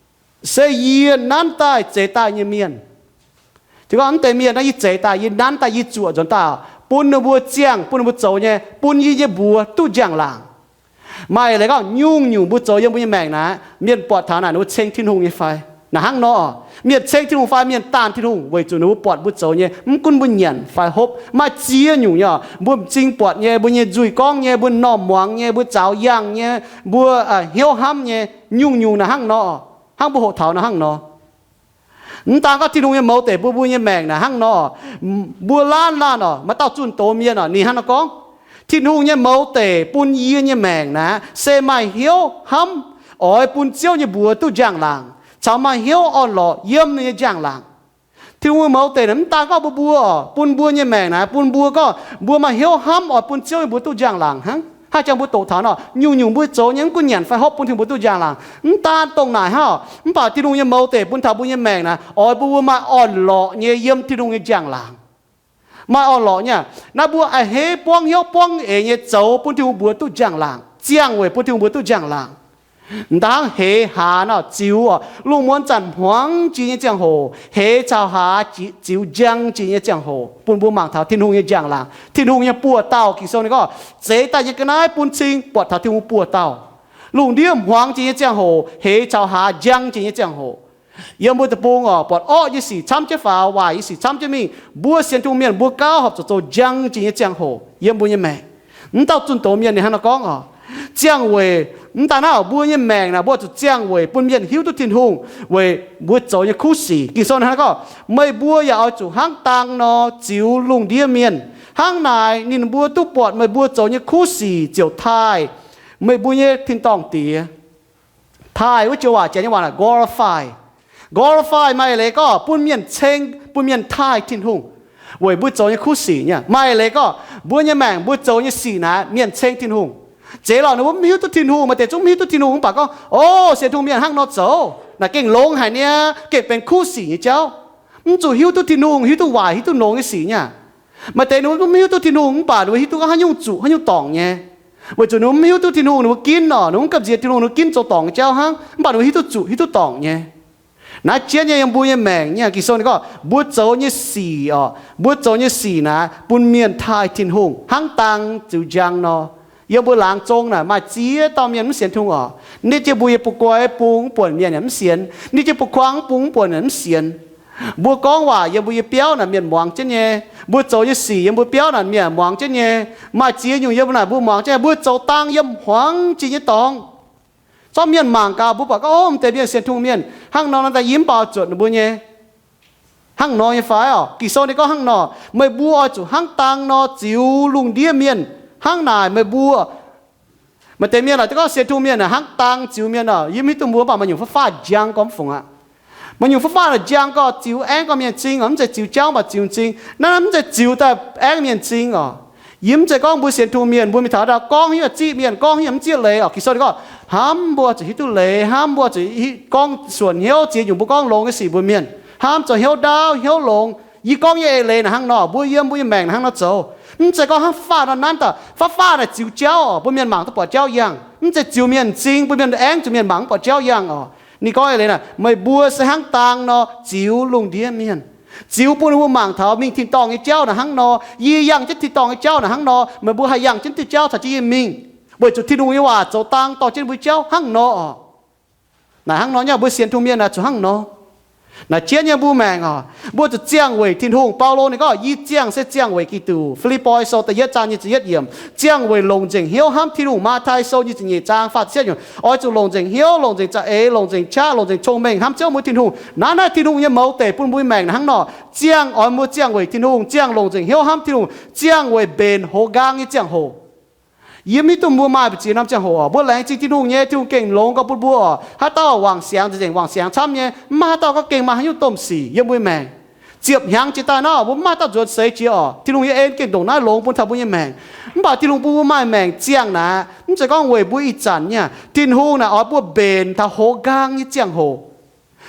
Se yie nanv daaih zeix daaih nyei mienh. Tin-Hungh gorngv, Naaiv deix mienh naaiv yie zeix daaih, yie nanv daaih, yie zuoqc nzuonx daaih, bun ninh mbuo ziangh, bun ninh mbuo zoux nyei, bun yie nyei mbuox duqv njang-laangc. Maaih leiz gorngv nyungc-nyungc mbuo zoux yiem mbuo nyei maengc naaic, mienh buatc taux naaic, ninh mbuo ceng Tin-Hungh nyei fai? Naaic hnangv nor, mienh ceng Tin-Hungh fai mienh daanh Tin-Hungh weic zuqc ninh mbuo buatc mbuo zoux nyei, mv gunv mbuo nyanc fai hopv, maaih ziex nyungc nyei. Mbuo m'zing buatc nyei, mbuo nyei nzuih gorngv nyei, mbuo norm muangx nyei, mbuo zaux yangh nyei, mbuo hnyouv hnamv nyei, nyungc-nyungc naaic hnangv nor, hnangv mbuo hoqc taux naaic hnangv nor. Mv daan gorngv Tin-Hungh nyei mouz deic bun mbuo nyei maengc naaic hnangv nor, mbuo laanh laanh orqc, maaih dauh zunh doz mienh orqc, ninh hnangv nor gorngv, Tin-Hungh nyei mouz deic bun yie nyei maengc naaic se maaih hnyouv hnamv oix bun Ziouv nyei mbuox duqv njang-laangc, caux maaih hnyouv orn-lorqc yiem ninh nyei njang-laangc. Tin-Hungh mouz deic naaic mv daan gorngv bun mbuo orqc, bun mbuo nyei maengc naaic, bun mbuo gorngv mbuo maaih hnyouv hnamv oix bun Ziouv nyei mbuox duqv njang-laangc hnangv. Hnangv jang mbuo doqc taux nor, nyungc-nyungc mbuo zoux nyei, mv gunv nyanc fai hopv, bun Tin-Hungh mbuox duqv njang-laangc. Mv daan dongh naaic hnangv, mv baac Tin-Hungh nyei mouz deic bun taux mbuo nyei maengc naaic, oix bun mbuo maaih orn-lorqc nyei yiem Tin-Hungh nyei njang-laangc, maaih orn-lorqc nyei. Naaiv mbuo a'hneiv buangv hnyouv buangv eix nyei zoux bun Tin-Hungh mbuox duqv njang-laangc, ziangh weic bun Tin-Hungh mbuox duqv njang-laangc. M'daaih hnangv heix hlaax nor ziux orqc, lungh muonz zanc hmuangx jiex nyei ziangh hoc, heix caux hlaax ziux njang jiex nyei ziangh hoc, bun mbuo mangc taux Tin-Hungh nyei njang-laangc, Tin-Hungh nyei buoz-dauh. Ging-Sou ninh gorngv, Zeix daaih nyei ga'naaiv bun cing buatc taux Tin-Hungh buoz-dauh. Lungh ndiev hmuangx jiex nyei ziangh hoc, heix caux hlaax njang jiex nyei ziangh hoc, yiem mbuo deic-bung orqc, buatc orqv nyei sic camv jienv faaux, waaic nyei sic camv jienv mingh. Mbuo sienx Tin-Hungh mienh mbuo gauh horpc zuqc zoux njang jiex nyei ziangh hoc yiem mbuo nyei maengc. Mv dauh zunh doz mienh ninh hnangv nor gorngv orqc, ziangh weic, mv daan naaiv mbuo nyei maengc naaic, mbuo zuqc ziangh weic bun mienh hiuv duqv Tin-Hungh weic mbuo zoux nyei kuv sic. Ging-Sou hnangv naaiv gorngv, Meih mbuo yaac oix zuqc hnangv dang nor ziux lungh ndiev mienh. Hnangv naaic ninh mbuo duqv buatc meih mbuo zoux nyei kuv sic ziouc taaih meih mbuo nyei tin-dorngh Diex. Taaih wuov joux waac, janx nyei waac naaic glorify. Glorify maaih leiz gorngv bun mienh ceng, bun mienh taaih Tin-Hungh weic mbuo zoux nyei kuv sic nyei. Maaih leiz gorngv mbuo nyei maengc, mbuo zoux nyei sic naaic mienh ceng Tin-Hungh. Zeiz lorqc, ninh mbuo mv hiuv duqv Tin-Hungh, maaih deix zungv mv hiuv duqv Tin-Hungh, mv baac gorngv, O, sienx Tin-Hungh mienh hnangv nor zoux naaic gengh longx haic niaa, gengh benx kuv sic nyei jauv. Mv zuqc hiuv duqv Tin-Hungh, hiuv duqv waaic, hiuv duqv longx nyei sic nyei. Maaih deix ninh mbuo mv hiuv duqv Tin-Hungh, mv baac ninh mbuo hiuv duqv gorngv haaix nyungc zuqc, haaix nyungc dorngc nyei. Weic zuqc ninh mbuo mv hiuv duqv Tin-Hungh, ninh mbuo ginv orqc, ninh mbuo mv gamh nziex Tin-Hungh, ninh mbuo ginv zoux dorngc nyei jauv hnangv, mv baac ninh mbuo hiuv duqv zuqc, hiuv duqv dorngc nyei. Naaiv jienv nyei yiem mbuo nyei maengc nyei. Ging-Sou ninh gorngv mbuo zoux nyei sic orqc, mbuo zoux nyei sic naaic bun mienh taaih Tin-Hungh hnangv dang ziux njang nor. Yiem mbuo laangz zong naaic maaih ziex dauh mienh mv sienx Tin-Hungh orqc. Nitv jienv mbuo nyei buoz-guai bung mv buonc mienh yaac mv sienx. Nitv jienv buoz-kuang bung mv buonc yaac mv sienx. Mbuo gorngv waac yiem mbuo nyei biauv naaic mienh muangx jienv nyei. Mbuo zoux nyei sic yiem mbuo biauv naaic mienh muangx jienv nyei. Maaih ziex nyungc yiem naaic mbuo muangx jienv, mbuo zoux dang yiem hmuangx jiex nyei dorngx. Zorqv mienh mangc gaax, mbuo buatc gorngv, Ov, m'deix mienh sienx Tin-Hungh mienh hnangv nor, naaiv daaih yie mv baac zuotc ninh mbuo nyei. Hnangv nor nyei fai orqc? Ging-Sou ninh gorngv hnangv nor, Meih mbuo oix zuqc hnangv dang nor ziux lungh ndiev mienh. Hnangv naaic meih mbuo, maaih deix mienh laaix gorngv sienx Tin-Hungh mienh hnangv dang ziux mienh orqc. Yie mv hiuv duqv mbuo, mv baac maaih nyungc fav-faav njang gorngv mv fungc aqv. Maaih nyungc fav-faav njang gorngv ziux aengv gorngv mienh m'zing orqc, mv zeiz ziux jauv, mv baac ziux m'zing. Naaiv mv zeiz ziux daaih aengv mienh m'zing orqc. Yie mv zeiz gorngv mbuo sienx Tin-Hungh mienh, mbuo mingh taux ndau gorngv hiuv zieqv mienh, gorngv hiuv mv zieqv leiz orqc. Ging-Sou ninh gorngv, Hnamv mbuo zuqc hiuv duqv leiz, hnamv mbuo zuqc gorngv suonc hnyouv ziex nyungc mbuo gorngv longx nyei sic mbuox mienh. Hnamv zoux hnyouv ndaauv hnyouv longx. Yie gorngv nyei eix leiz naaic hnangv nor, mbuo yiem mbuo nyei maengc naaic hnangv nor zoux. Mv zeiz gorngv hnangv fav-faav nor nanv daaih, fav-faav naaic ziux jauv orqc, bun mienh mangc duqv buatc jauv yangh. Mv zeiz ziux mienh m'zing, bun mienh aengv zuqc mienh mangc mv buatc jauv yangh orqc. Ninh gorngv eix leiz naaic, Meih mbuo se hnangv dang nor ziux lungh ndiev mienh, ziux bun ninh mbuo mangc taux mingh tin-dorngh nyei jauv naaic hnangv nor. Yie yangh jienv tin-dorngh nyei jauv naaic hnangv nor, meih mbuo haih yangh jienv diuh jauv caux jienv yie mingh, weic zuqc Tin-Hungh nyei waac zoux dang dorh jienv mbuo jauv hnangv nor orqc. Naaic hnangv nor nyei, mbuo sienx Tin-Hungh mienh naaic zuqc hnangv nor. Naaic jienv nyei mbuo maengc oc, mbuo zuqc ziangh weic Tin-Hungh. Baulo ninh gorngv, yie ziangh se ziangh weic Giduc. Fi^lipv^poi Sou da'yietv zaang nyic ziepc yietv yiemc, ziangh weic longc nzengc hnyouv hnamv Tin-Hungh. Matv^tai Sou nyic ziepc nyeic zaang faah ziepc yietv yiemc, oix zuqc longc nzengc hnyouv, longc nzengc za'eix, longc nzengc qaqv, longc nzengc cong-mengh hnamv Ziouv mbuo Tin-Hungh. Naaiv, naaiv Tin-Hungh nyei mouz deic bun mbuo maengc hnangv nor. Ziangh, oix mbuo ziangh weic Tin-Hungh, ziangh longc nzengc hnyouv hnamv Tin-Hungh, ziangh weic mbenc hoz nqaang nyei ziangh hoc. Yie mv hiuv duqv mbuo maaih mbu'ziex norm ziangh hoc oc, mbuo laengz zingh Tin-Hungh nyei, Tin-Hungh gengh longx gorx bun mbuo oc. Haaix dauh wangc siangx nzengc, wangc siangx camv nyei, mv maaih haaix dauh gorngv gengh maaih haaix nyungc domh sic yiem mbuo nyei maengc. Ziepc hnyangx jiex daaih naaiv, mbuo mv maaih haaix dauh nzuonx seix jiex oc. Tin-Hungh nyei en gengh ndongc naaiv longx bun taux mbuo nyei maengc. Mv baac Tin-Hungh bun mbuo maaih maengc ziangh naaic, mv zeiz gorngv weic mbuo ih zanc nyei. Tin-Hungh naaic oix mbuo mbenc taux hoz nqaang nyei ziangh hoc.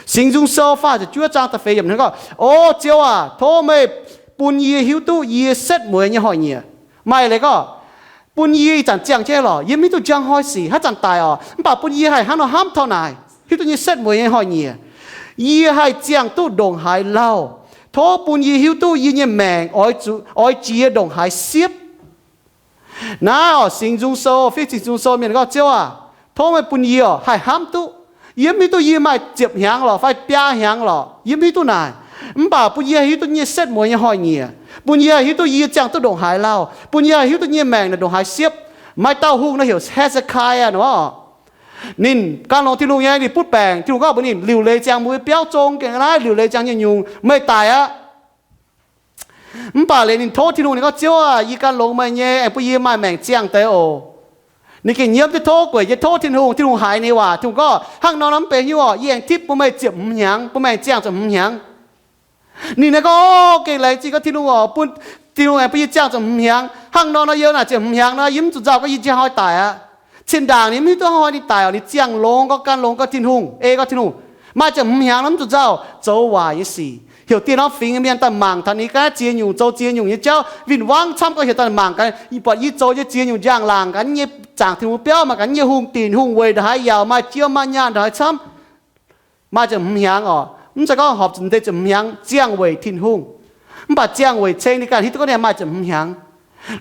Singx Nzung Sou faah ziepc juov zaang da'feix yiemc gorngv, O Ziouv aac, tov meih bun yie hiuv duqv yie setv mueiz nyei hnoi-nyieqc. Maaih leiz gorngv, bun yie ih zanc ziangh jienv lorqc, yie mv hiuv duqv njang hnoi sic, haaix zanc daic oc, mv baac bun yie haih hnangv nor hnamv taux naaic, hiuv duqv yie setv mueiz nyei hnoi-nyieqc. Yie haih ziangh duqv ndongc haaix lauh. Tov bun yie hiuv duqv yie nyei maengc oix zuqc, oix jiex ndongc haaix siepv. Naaiv oc, Singx Nzung Sou, fiev Singx Nzung Sou mienh gorngv, Ziouv aac, tov meih bun yie oc haih hnamv duqv. Yie mv hiuv duqv yie maaih ziepc hnyangx lorqc fai biaa hnyangx lorqc, yie mv hiuv duqv naaic. Mv baac bun yie hiuv duqv nyei setv mueiz nyei hnoi-nyieqc. Bun yie hiuv duqv yie ziangh duqv ndongc haaix lauh. Bun yie hiuv duqv nyei maengc naaic ndongc haaix siepv. Maaih dauh hungh nor heuc He^se^kai^yaa nor. Ninh gan longx Tin-Hungh nyei, ninh butv baengc. Tin-Hungh gorngv mbuox ninh, liuc leiz ziangx mbuo nyei biauv zong gengh naaiv, liuc leiz ziangx nyungc-nyungc, meih daic aqv. Mv baac liuz ninh tov Tin-Hungh, ninh gorngv, Ziouv aac, yie gan longx meih nyei, aengx bun yie maaih maengc ziangh deix oc. Ninh gengh nyiemv jienv tov, gueic jienv tov Tin-Hungh. Tin-Hungh haiz ninh nyei waac. Tin-Hungh gorngv, hnangv nor nor mv benx haaix nyungc oc, yie aengx tipv bun meih ziepc hmz hnyangx, bun meih aengx ziangh ziepc hmz hnyangx. Ninh naaiv gorngv, Gengh laengz zingh gorngv Tin-Hungh oc, bun, Tin-Hungh aengx bun yie ziangh ziepc hmz hnyangx. Hnangv nor nor yiem naaic ziepc hmz hnyangx nor, yie mv zuqc nzauh gorngv yie njang hnoi daic aqv. Cin-ndaangc ninh mv hiuv duqv hnoi ninh daic oc, ninh ziangh longx gorx, gan longx gorx Tin-Hungh, ei gorx Tin-Hungh, maaih ziepc hmz hnyangx nor mv zuqc nzauh, zoux waaic nyei sic. Heuc dieh norm fingx nyei mienh daaih mangc taux ninh ganh ziex nyungc, zoux ziex nyungc nyei jauv, win-wangv camv gorx heuc daaih mangc gaax, buatc yie zoux nyei ziex nyungc njang-laangc gaax, yie zaangc Tin-Hungh biauv, maaih gaax nyei hungh dinc hungh weic ndongc haaix yaauc, maaih jiem maaih nyaanh ndongc haaix camv. Maaih ziepc hmz hnyangx oc, mv zeiz gorngv horpc zuqc deix ziepc hmz hnyangx ziangh weic Tin-Hungh. Mv baac ziangh weic ceng ninh ganh hiuv duqv gorngv ninh maaih ziepc hmz hnyangx.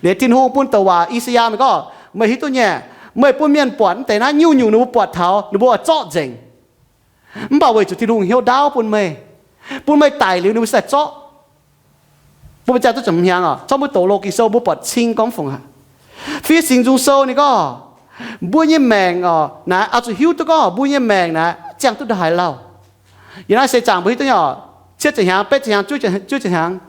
Liuz Tin-Hungh bun douc waac I^saa^yaa mienh gorngv, meih hiuv duqv nyei, meih bun mienh buatc mv deix naaiv nyungc-nyungc ninh mbuo buatc taux, ninh mbuo oix zorqv nzengc. Mv baac weic zuqc Tin-Hungh hnyouv ndaauv bun meih, bun meih daic liuz ninh mbuo se daaih zorqv, bun meih ziangh duqv ziepc hmz hnyangx oc. Zorqv mbuo doqc loz Ging-Sou mbuo buatc cing gorngv fungc aqv. Fiev Singx Nzung Sou ninh gorngv, mbuo nyei maengc oc, naaiv oix zuqc hiuv duqv gorngv mbuo nyei maengc naaiv ziangh duqv ndongc haaix lauh. Yiem naaiv seix zaangc mbuo hiuv duqv nyei oc, cietv ziepc hnyangx, betv ziepc hnyangx, juov ziepc hnyangx.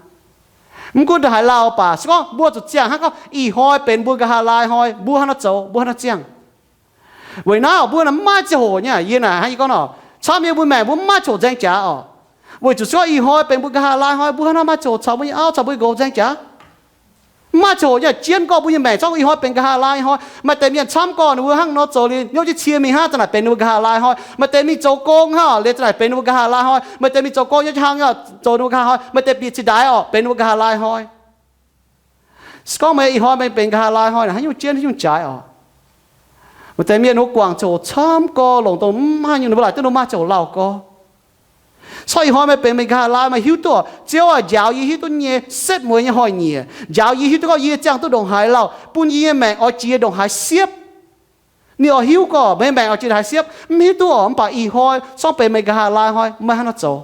Mv gunv ndongc haaix lauh baac se gorngv mbuo zuqc ziangh hnangv gorngv ih hnoi benx mbuo nqa'haav laai hnoi, mbuo hnangv nor zoux, mbuo hnangv nor ziangh. Weic naaiv oc, mbuo naaiv mv maaih ziangh hoc nyei. Yie naaic hnangv yie gorngv nor, camv nyei mbuo maengc mbuo mv maaih ziangh hoc nzaeng jaax oc. Weic zuqc se gorngv ih hnoi benx mbuo nqa'haav laai hnoi, mbuo hnangv nor maaih ziangh hoc caux mbuo nyei auv caux mbuo nyei nqox nzaeng jaax. Mv maaih ziangh hoc nyei, jienv gorngv mbuo nyei maengc zorqv ih hnoi benx nqa'haav laai hnoi, maaih deix mienh camv gorx ninh mbuo hnangv nor zoux liuz, hnyouv jienv cie mingh hnangv, za'naaic benx ninh mbuo nqa'haav laai hnoi. Maaih deix mingh zoux gong hnangv, liuz za'naaic benx ninh mbuo nqa'haav laai hnoi. Maaih deix mingh zoux gong hnyouv jienv hlang, zoux ninh mbuo nqa'haav hnoi. Maaih deix bieqc cingx daaix oc, benx ninh mbuo nqa'haav laai hnoi. Se gorngv meih ih hnoi meih benx nqa'haav laai hnoi, haaix nyungc jienv haaix nyungc jaaix oc. Maaih deix mienh ninh mbuo guangc ziangh hoc camv gorx, longc dongh mv haaix nyungc ninh mbuo laaic duqv ninh mbuo maaih ziangh hoc lauh gorx. Se gorngv ih hnoi meih benx meih nqa'haav laai, meih hiuv duqv, Ziouv aac, njaaux yie hiuv duqv nyei setv mueiz nyei hnoi-nyieqc, njaaux yie hiuv duqv gorngv yie ziangh duqv ndongc haaix lauh, bun yie nyei maengc oix jiex ndongc haaix siepv. Ninh oix hiuv gorngv meih maengc oix jiex ndongc haaix siepv, mv hiuv duqv oc. Mv baac ih hnoi se gorngv benx meih nqa'haav laai hnoi, meih hnangv nor zoux,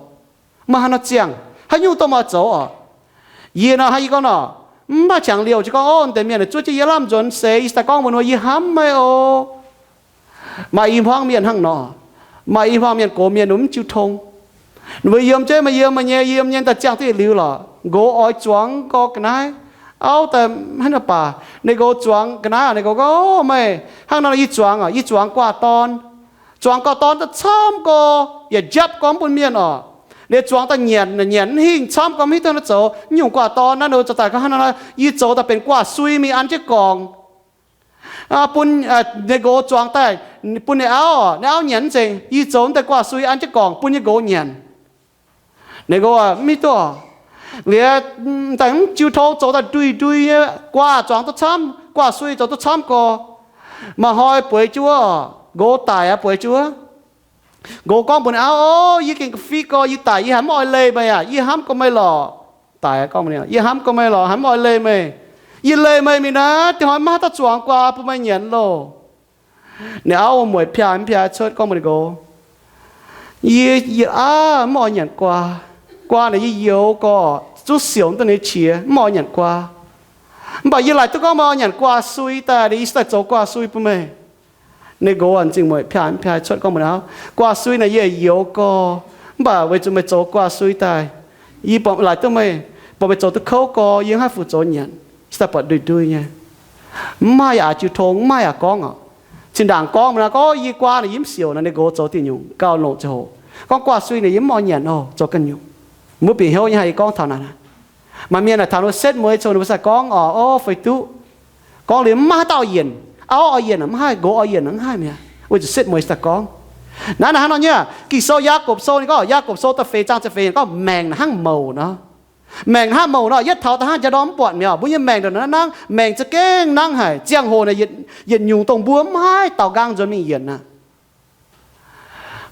meih hnangv nor ziangh, haaix nyungc dongh meih oix zoux oc. Yie nor hnangv yie gorngv nor, mv maaih qangx liouh jiex gorngv, O, deix mienh zuov jienv yie lamh nzuonx seix, yie daaih gorngv mbuox ninh mbuo, Yie hnamv meih oc. Maaih i hmuangv mienh hnangv nor. Maaih i hmuangv mienh, gox mienh ninh mbuo mv jiu tong. Ninh mbuo yiem jienv, meih yiem meih nyei, yiem nyei, daaih ziangh duqv yietc liuz lorqc. Nqox oix zuangx gorx ga'naaiv. Auv daaih hnangv naaiv baac, ninh nqox zuangx ga'naaiv oc. Ninh nqox gorngv, O, meih hnangv nor, yie zuangx oc, yie zuangx guaax dorn. Zuangx guaax dorn daaih camv gorx, yaac njapv gorx mv bun mienh oc. Liuz zuangx daaih nyanc, nyanc mv hingh, camv gorx mv hiuv duqv nor zoux, mv nyungc guaax dorn naaiv nor zoux daaih gorngv hnangv nor, yie zoux daaih benx guaax sui mingh an jienv gorngc. Bun, ninh nqox zuangx daaih, bun ninh auv, ninh auv nyanc mv nzengc, yie zoux daaih guaax sui an jienv gorngc bun yie nqox nyanc. Ninh nqox mv hiuv duqv. Liuz daaih mv jiu tong, zoux daaih ndui-ndui nyei, guaax zuangx duqv camv, guaax sui zoux duqv camv gorx. Maaih hnoi bueix jienv wuov, nqox daic aqv, bueix jienv wuov. Nqox gorngv mbuox ninh auv, O, yie gengh ga'fiev gorx, yie daic yie haiz mv oix leih meih aqv. Yie hnamv gorx meih lorqc. Daic gorngv mbuox ninh, Yie hnamv gorx meih lorqc, haiz mv oix leih meih. Yie leih meih mingh naaiv, da'hnoi maiv haaix dauh zuangx guaax bun meih nyanc loh. Ninh auv mueic piaa mv piaa cuotv gorngv mbuox ninh nqox, Yie, yie aav mv oix nyanc guaa. Guaa naaic yie youx gorx, zuqc siouc duqv ninh nyei qiex, mv oix nyanc guaa. Mv baac yie laaic duqv gorngv meih oix nyanc guaa sui daaih, yie se daaih zoux guaa sui bun meih. Ninh nqox zingh mueic piaaih mv piaaih cuotv gorngv mbuox ninh, guaa sui naaic yie youx gorx, mv baac weic zuqc meih zoux guaa sui daaih, yie laaic duqv meih, buatc meih zoux duqv kouv gorx, yie mv haih fu zoux nyanc, se daaih buatc ndui-ndui nyei. Mv maaih yaac jiu tong, mv maaih yaac gorngv oc. Zinh ndaangc gorngv mbuox ninh gorngv yie guaa naaic yie mv siouc nor, ninh nqox zoux diuh nyungc gauh longc ziangh hoc gorngv guaa sui naaic yie mv oix nyanc oc, zoux ganh nyungc. Mbuo bieqc hnyouv nyei haih yie gorngv taux naaic. Maaih mienh naaic taux ninh mbuo setv mueiz cong ninh mbuo sai gorngv oc, o, feix duqv. Gorngv liuz mv maaih haaix dauh yienc, auv oix yienc mv haih, nqox oix yienc mv haih mi'aqv, weic zuqc setv mueiz daaih gorngv. Naaiv naaic hnangv nor nyei. Ging-Sou Yaagorpc Sou ninh gorngv, Yaagorpc Sou da'feix zaang ziepc feix ninh gorngv maengc naaic hnangv mouc nor. Maengc naaic hnangv mouc nor, yietv taux da'hnangv njang ndorm mv buatc mi'aqv. Mbuo nyei maengc ndongc naaiv nangv, maengc za'gengh nangv haic, ziangh hoc naaic yietc nyungc dongh mbuo mv haih daaux nqaang nzuonx mingh yienc aqv.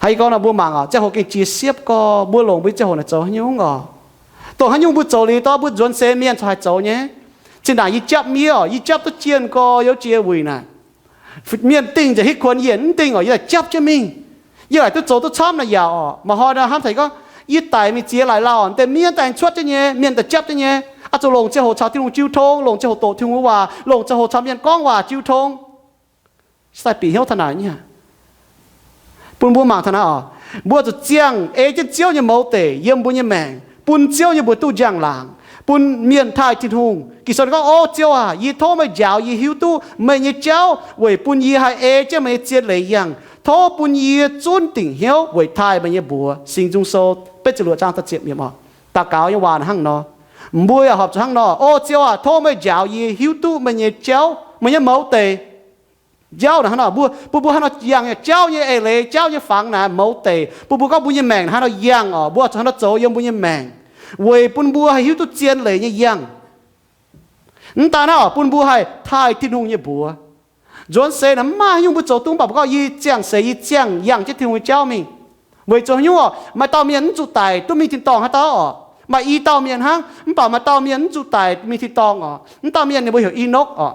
Haiz yie gorngv nor mbuo mangc oc, ziangh hoc gengh jiex siepv gorx, mbuo longc mbuo nyei ziangh hoc naaic zoux haaix nyungc oc. Dongh haaix nyungc mbuo zoux liuz dov mbuo nzuonx seix mienh corc haih zoux nyei. Zinh ndaangc yie japv miev oc, yie japv duqv jienh gorx youz jiex wuic naaic, mienh dingh nzengc hitv kuonx yienc mv dingh oc, yie daaih japv jienv mingh. Yie laaic duqv zoux duqv camv naaic yaac oc. Maaih hnoi nor hnamv taux gorngv yie daic mingh ziex laaic lauh, deix mienh daaih cuotv jienv nyei, mienh daaih japv jienv nyei. Oix zuqc longc ziangh hoc caux Tin-Hungh jiu tong, longc ziangh hoc doqc Tin-Hungh waac, longc ziangh hoc caux mienh gorngv waac jiu tong. Sai bieqc hnyouv taux naaic nyei. Bun mbuo mangc taux naaiv oc. Mbuo zuqc ziangh ei jienv Ziouv nyei mouz deic yiem mbuo nyei maengc, bun Ziouv nyei mbuox duqv njang-laangc, bun mienh taaih Tin-Hungh. Ging-Sou ninh gorngv, O Ziouv aac, yie tov meih njaaux yie hiuv duqv meih nyei jauv weic bun yie haih ei jienv meih nyei zien leiz yangh. Tov bun yie zunv dingc hnyouv weic taaih meih nyei mbuox. Singx Nzung Sou betv ziepc luoqc zaang da'ziepc yiemc oc. Daux gaux nyei waac hnangv nor. Mbuo yaac horpc zuqc hnangv nor. O Ziouv aac, tov meih njaaux yie hiuv duqv meih nyei jauv, meih nyei mouz deic. Jauv naaic hnangv nor, mbuo, bun mbuo haaix nor yangh nyei jauv nyei eix leiz, jauv nyei fangx naaic mouz deic, bun mbuo gorngv mbuo nyei maengc haaix nor yangh oc, mbuo zuqc haaix nor zoux yiem mbuo nyei maengc, weic bun mbuo haih hiuv duqv zien leiz nyei yangh. Mv daan naaiv oc, bun mbuo haih taaih Tin-Hungh nyei mbuox. Nzuonx seix naaic mv maaih haaix nyungc mbuo zoux duqv, mv baac mbuo gorngv yie ziangh seix yie ziangh yangh jienv Tin-Hungh nyei jauv mingh. Weic zuqc haaix nyungc oc? Maaih dauh mienh mv zuqc daic duqv mingh tin-dorngh haaix dauh oc. Maaih i dauh mienh hnangv, mv baac maaih dauh mienh mv zuqc daic mingh tin-dorngh oc. Mv dauh mienh ninh mbuo heuc Enokv oc.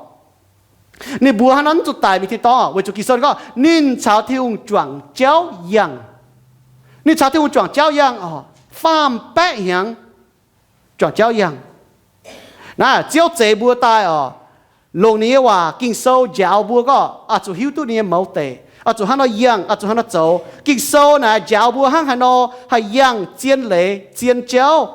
Ninh mbuox haaix nor mv zuqc daic mingh tin-dorngh oc? Weic zuqc Ging-Sou ninh gorngv ninh caux Tin-Hungh juangc jauv yangh. Ninh caux Tin-Hungh juangc jauv yangh oc, faam baeqv hnyangx juangc jauv yangh. Naaiv Ziouv zeix mbuo daaih oc, longc ninh nyei waac Ging-Sou njaaux mbuo gorngv oix zuqc hiuv duqv ninh nyei mouz deic, oix zuqc hnangv nor yangh, oix zuqc hnangv nor zoux. Ging-Sou naaic njaaux mbuo hnangv haaix nor haih yangh zien leiz, zien jauv,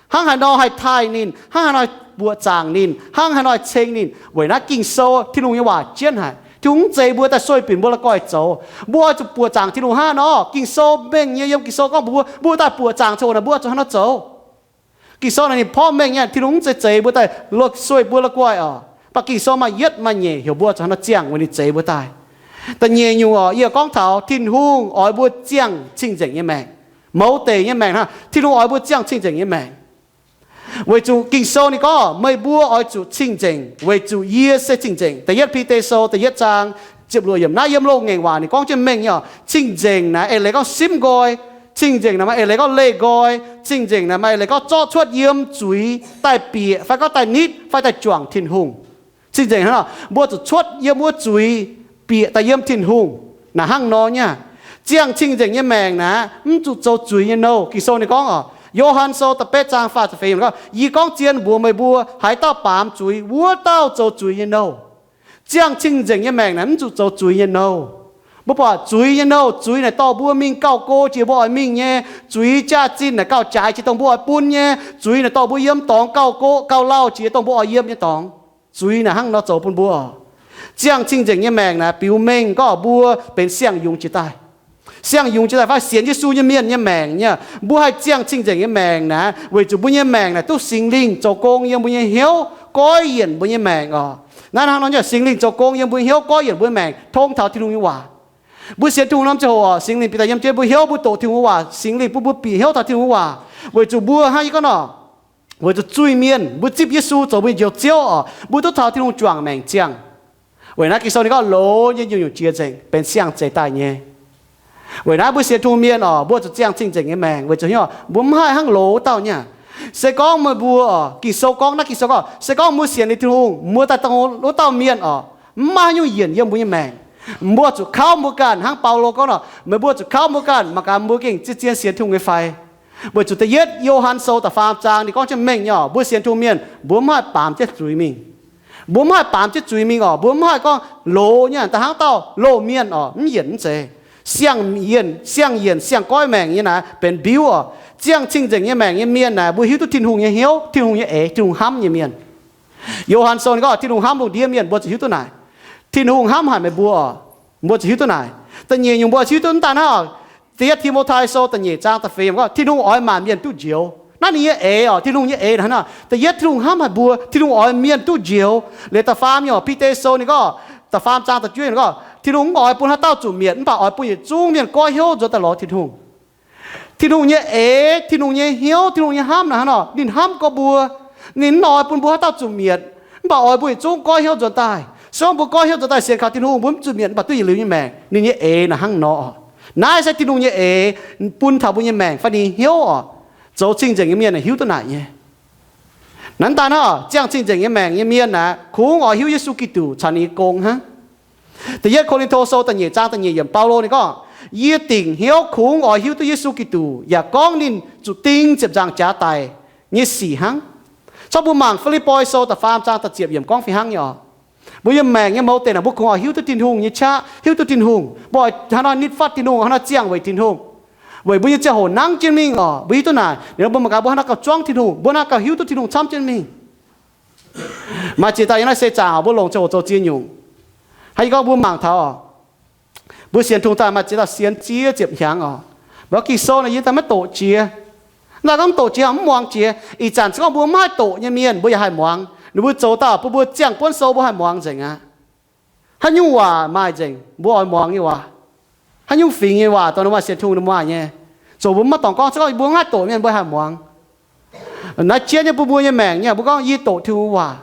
hnangv haaix nor haih taaih ninh, hnangv haaix nor buoqc zaangc ninh, hnangv haaix nor ceng ninh. Weic naaiv Ging-Sou, Tin-Hungh nyei waac jienv haic. Tin-Hungh mv zeix mbuo daaih sueih binc mbuo la'guaih zoux. Mbuo oix zuqc buoqc zaangc Tin-Hungh hnangv nor, Ging-Sou mengh nyei, yiem Ging-Sou gorngv mbuo, mbuo daaih buoqc zaangc ziangh hoc naaic mbuo zuqc hnangv nor zoux. Ging-Sou naaic ninh porv mengh nyei, Tin-Hungh mv zeiz zeix mbuo daaih sueih mbuo la'guaih oc. Mv baac Ging-Sou maaih yietv maaih nyeic heuc mbuo zuqc hnangv nor ziangh weic ninh zeix mbuo daaih. Da'nyeic nyungc oc, yie gorngv taux Tin-Hungh oix mbuo ziangh cing-nzengc nyei maengc. Mouz deic nyei maengc hnangv, Tin-Hungh oix mbuo ziangh cing-nzengc nyei maengc. Weic zuqc Ging-Sou ninh gorngv, meih mbuo oix zuqc cing-nzengc, weic zuqc yie se cing-nzengc. Da'yietv Bide Sou da'yietv zaang ziepc luoqc yiemc. Naaiv yiem Loz-Ngaengc Waac ninh gorngv jienv mengh nyei oc. Cing-nzengc naaiv eix leiz gorngv simv nqoi. Cing-nzengc naaiv maaih eix leiz gorngv leih nqoi. Cing-nzengc naaiv maaih eix leiz gorngv zorqv cuotv yiem zuiz daaih bieqc fai gorngv daaih nitv fai daaih juangc Tin-Hungh. Cing-nzengc hnangv nor, mbuo zuqc cuotv yiem wuov zuiz bieqc daaih yiem Tin-Hungh. Naaic hnangv nor nyei. Ziangh cing-nzengc nyei maengc naaiv mv zuqc zoux zuiz nyei nouh. Ging-Sou ninh gorngv oc, Yo^han Sou da'betv zaang faah ziepc feix gorngv, yie gorngv zien mbuox meih mbuo, haaix dauh baamz zuiz, wuov dauh zoux zuiz nyei nouh. Ziangh cing-nzengc nyei maengc naaic mv zuqc zoux zuiz nyei nouh. Mbuo buatc zuiz nyei nouh, zuiz naaic dorh mbuo mingh gauh go jiex mbuo oix mingh nyei. Zuiz jaax-zinh naaic gauh jaaix jiex dongh mbuo oix bun nyei. Zuiz naaic dorh mbuo yiem dorngx gauh go gauh lauh jiex dongh mbuo oix yiem nyei dorngx. Zuiz naaic hnangv nor zoux bun mbuo. Ziangh cing-nzengc nyei maengc naaic biux mengh gorngv mbuo benx siang-yungz jiex daaih. Siang-yungz jiex daaih fai sienx Yesu nyei mienh nyei maengc nyei. Mbuo haih ziangh cing-nzengc nyei maengc naaic weic zuqc mbuo nyei maengc naaic duqv Singx Lingh zoux gong yiem mbuo nyei hnyouv, goiv yienc mbuo nyei maengc oc. Naaiv hnangv nor nyei, Singx Lingh zoux gong yiem mbuo hnyouv, goiv yienc mbuo maengc, tong taux Tin-Hungh nyei waac. Mbuo sienx Tin-Hungh norm ziangh hoc oc, Singx Lingh bieqc daaih yiem jienv mbuo hnyouv, mbuo doqc Tin-Hungh waac, Singx Lingh bun mbuo bieqc hnyouv taux Tin-Hungh waac. Weic zuqc mbuo hnangv yie gorngv nor, weic zuqc zuiz-mienh, mbuo zipv Yesu zoux mbuo njoux Ziouv oc, mbuo duqv taux Tin-Hungh juangc maengc ziangh. Weic naaiv Ging-Sou ninh gorngv loz nyei nyungc-nyungc jiex nzengc benx siang-zeix daaih nyei. Weic naaiv mbuo sienx Tin-Hungh mienh oc, mbuo zuqc ziangh cing-nzengc nyei maengc, weic zuqc hnyouv mbuo mv haih hnangv loz wuov dauh nyei. Se gorngv meih mbuo oc, Ging-Sou gorngv, naaiv Ging-Sou gorngv, se gorngv mbuo sienx liuz Tin-Hungh, mbuo daaih dongh wuov dauh mienh oc, mv maaih haaix nyungc yienc yiem mbuo nyei maengc. Mbuo zuqc kauv mbuo ganh, hnangv Baulo gorngv nor, meih mbuo zuqc kauv mbuo ganh, mangc gaax mbuo gengh zien-zien sienx Tin-Hungh nyei fai. Weic zuqc da'yietv Yo^han Sou da'faam zaang ninh gorngv jienv mengh nyei oc, mbuo sienx Tin-Hungh mienh mbuo mv haih baamz jienv zuiz mingh. Mbuo mv haih baamz jienv zuiz mingh oc, mbuo mv haih gorngv loz nyei, da'hnangv dauh loz-mienh oc, mv yienc mv zeiz. Siang-yienc, siang-yienc, siang-goiv maengc nyei naaic benx mbiuv oc. Ziangh cing-nzengc nyei maengc nyei mienh naaic mbuo hiuv duqv Tin-Hungh nyei hnyouv, Tin-Hungh nyei eix, Tin-Hungh hnamv nyei mienh. Yo^han Sou ninh gorngv Tin-Hungh hnamv lungh ndiev mienh, mbuo zuqc hiuv duqv naaic. Tin-Hungh hnamv haic meih mbuo oc, mbuo zuqc hiuv duqv naaic. Da'nyeic nyungc mbuo hiuv duqv mv daaih hnangv oc. Da'yietv Ti^mo^tai Sou da'nyeic zaang da'feix yiemc gorngv Tin-Hungh oix maanc mienh duqv njoux. Naaiv ninh nyei eix oc, Tin-Hungh nyei eix hnangv nor. Da'yietv Tin-Hungh hnamv haic mbuo, Tin-Hungh oix mienh duqv njoux. Liuz da'faam nyungc Bide Sou ninh gorngv, da'faam zaang da'juov yiemc gorngv Tin-Hungh mv oix bun haaix dauh zuqc mietc, mv baac oix bun yietc zungv mienh goiv hnyouv nzuonx daaih lorz Tin-Hungh. Tin-Hungh nyei eix, Tin-Hungh nyei hnyouv, Tin-Hungh nyei hnamv naaic hnangv nor, ninh hnamv gorx mbuo. Ninh mv oix bun mbuo haaix dauh zuqc mietc, mv baac oix mbuo yietc zungv goiv hnyouv nzuonx daaih. Se gorngv mbuo goiv hnyouv nzuonx daaih sienx kaux Tin-Hungh, mbuo mv zuqc mietc, mv baac duqv yietc liuz nyei maengc. Ninh nyei eix naaic hnangv nor. Naaiv se Tin-Hungh nyei eix bun taux mbuo nyei maengc fai ninh hnyouv oc. Zoux cing-nzengc nyei mienh hiuv duqv naaic nyei. Naaiv daaih hnangv, ziangh cing-nzengc nyei maengc nyei mienh aeqv, kungx oix hiuv Yesu Giduc caux ninh nyei gong hnangv. Da'yietv Ko^lin^to Sou da'nyeic zaang da'nyeic yiemc, Baulo ninh gorngv, Yie dingc hnyouv kungx oix hiuv duqv Yesu Giduc, yaac gorngv ninh zuqc ding ziepc nzaangc jaax daic nyei sic hnangv. Corc mbuo mangc Fi^lipv^poi Sou da'faam zaang da'ziepc yiemc gorngv fih hnangv nyei oc. Mbuo nyei maengc nyei mouz deix naaic mbuo kungx oix hiuv duqv Tin-Hungh nyei qaqv, hiuv duqv Tin-Hungh. Mbuo oix haaix nor nitv fatv Tin-Hungh, haaix nor ziangh weic Tin-Hungh, weic mbuo nyei ziangh hoc nangv jienv mingh oc. Mbuo hiuv duqv naaic, ninh mbuo mangc gaax mbuo haaix nor gauh zuangv Tin-Hungh, mbuo haaix nor gauh hiuv duqv Tin-Hungh camv jienv mingh. Maaih ziex dauh yiem naaiv se zaangc mbuo longc ziangh hoc zoux ziex nyungc. Hnangv yie gorngv mbuo mangc taux oc, mbuo sienx Tin-Hungh daaih maaih ziex dauh sienx ziex ziepc hnyangx oc. Mbuo Ging-Sou naaic yie daaih maiv doqc jiex. Naaiv gorngv doqc jiex mv muangx jiex. Ih zanc se gorngv mbuo maiv haih doqc nyei mienh mbuo yaac haih muangx. Ninh mbuo zoux dauh bun mbuo ziangh buonv sou mbuo haih muangx nzengc aqv. Haaix nyungc waac maaih nzengc mbuo oix muangx nyei waac. Haaix nyungc fingx nyei waac dongh ninh maaih sienx Tin-Hungh ninh maaih nyei, zoux mbuo maiv dorngc gorngv, se gorngv mbuo maiv haih doqc mienh mbuo haih muangx. Naaiv jienv nyei bun mbuo nyei maengc nyei, mbuo gorngv yie doqc Tin-Hungh waac.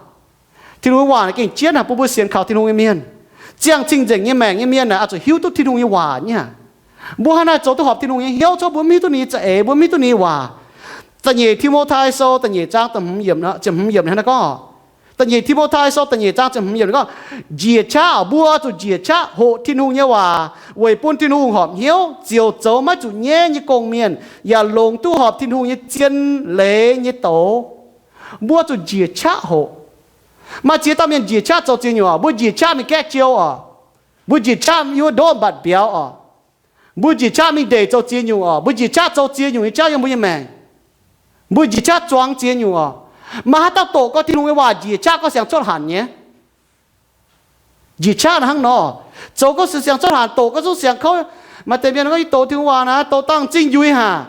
Tin-Hungh waac naaic gengh jienv haic bun mbuo sienx kaux Tin-Hungh nyei mienh. Ziangh cing-nzengc nyei maengc nyei mienh naaic oix zuqc hiuv duqv Tin-Hungh nyei waac nyei. Mbuo hnangv naaiv zoux duqv horpc Tin-Hungh nyei hnyouv, se gorngv mbuo mv hiuv duqv ninh nyei za'eix, mbuo mv hiuv duqv ninh nyei waac. Da'nyeic Ti^mo^tai Sou da'nyeic zaang da'hmz yiemc, ziepc hmz yiemc hnangv naaiv gorngv, da'nyeic Ti^mo^tai Sou da'nyeic zaang ziepc hmz yiemc gorngv, njiec qaqv oc, mbuo zuqc njiec qaqv hoqc Tin-Hungh nyei waac weic bun Tin-Hungh horpc hnyouv, ziouc zoux maiv zuqc nyaiv nyei gong-mienh, yaac longc duqv horpc Tin-Hungh nyei zien leiz nyei douz. Mbuo zuqc njiec qaqv hoqc. Maaih ziex dauh mienh njiec qaqv zoux ziex nyungc oc. Mbuo njiec qaqv mingh gaeqv jou oc. Mbuo njiec qaqv yiem wuov ndoqv mbatc mbiauz oc. Mbuo njiec qaqv mingh ndeic zoux ziex nyungc oc. Mbuo njiec qaqv zoux ziex nyungc nyei jauv yiem mbuo nyei maengc. Mbuo njiec qaqv zuangx ziex nyungc oc. Maaih haaix dauh doqc gorngv Tin-Hungh nyei waac njiec qaqv gorngv siang cuotv hanc nyei? Njiec qaqv naaic hnangv nor, zoux gorngv siang cuotv hanc, doqc gorngv zungv siang kouv. Maaih deix mienh gorngv, yie doqc Tin-Hungh waac naaic, doqc dangh m'zing nyuix haic.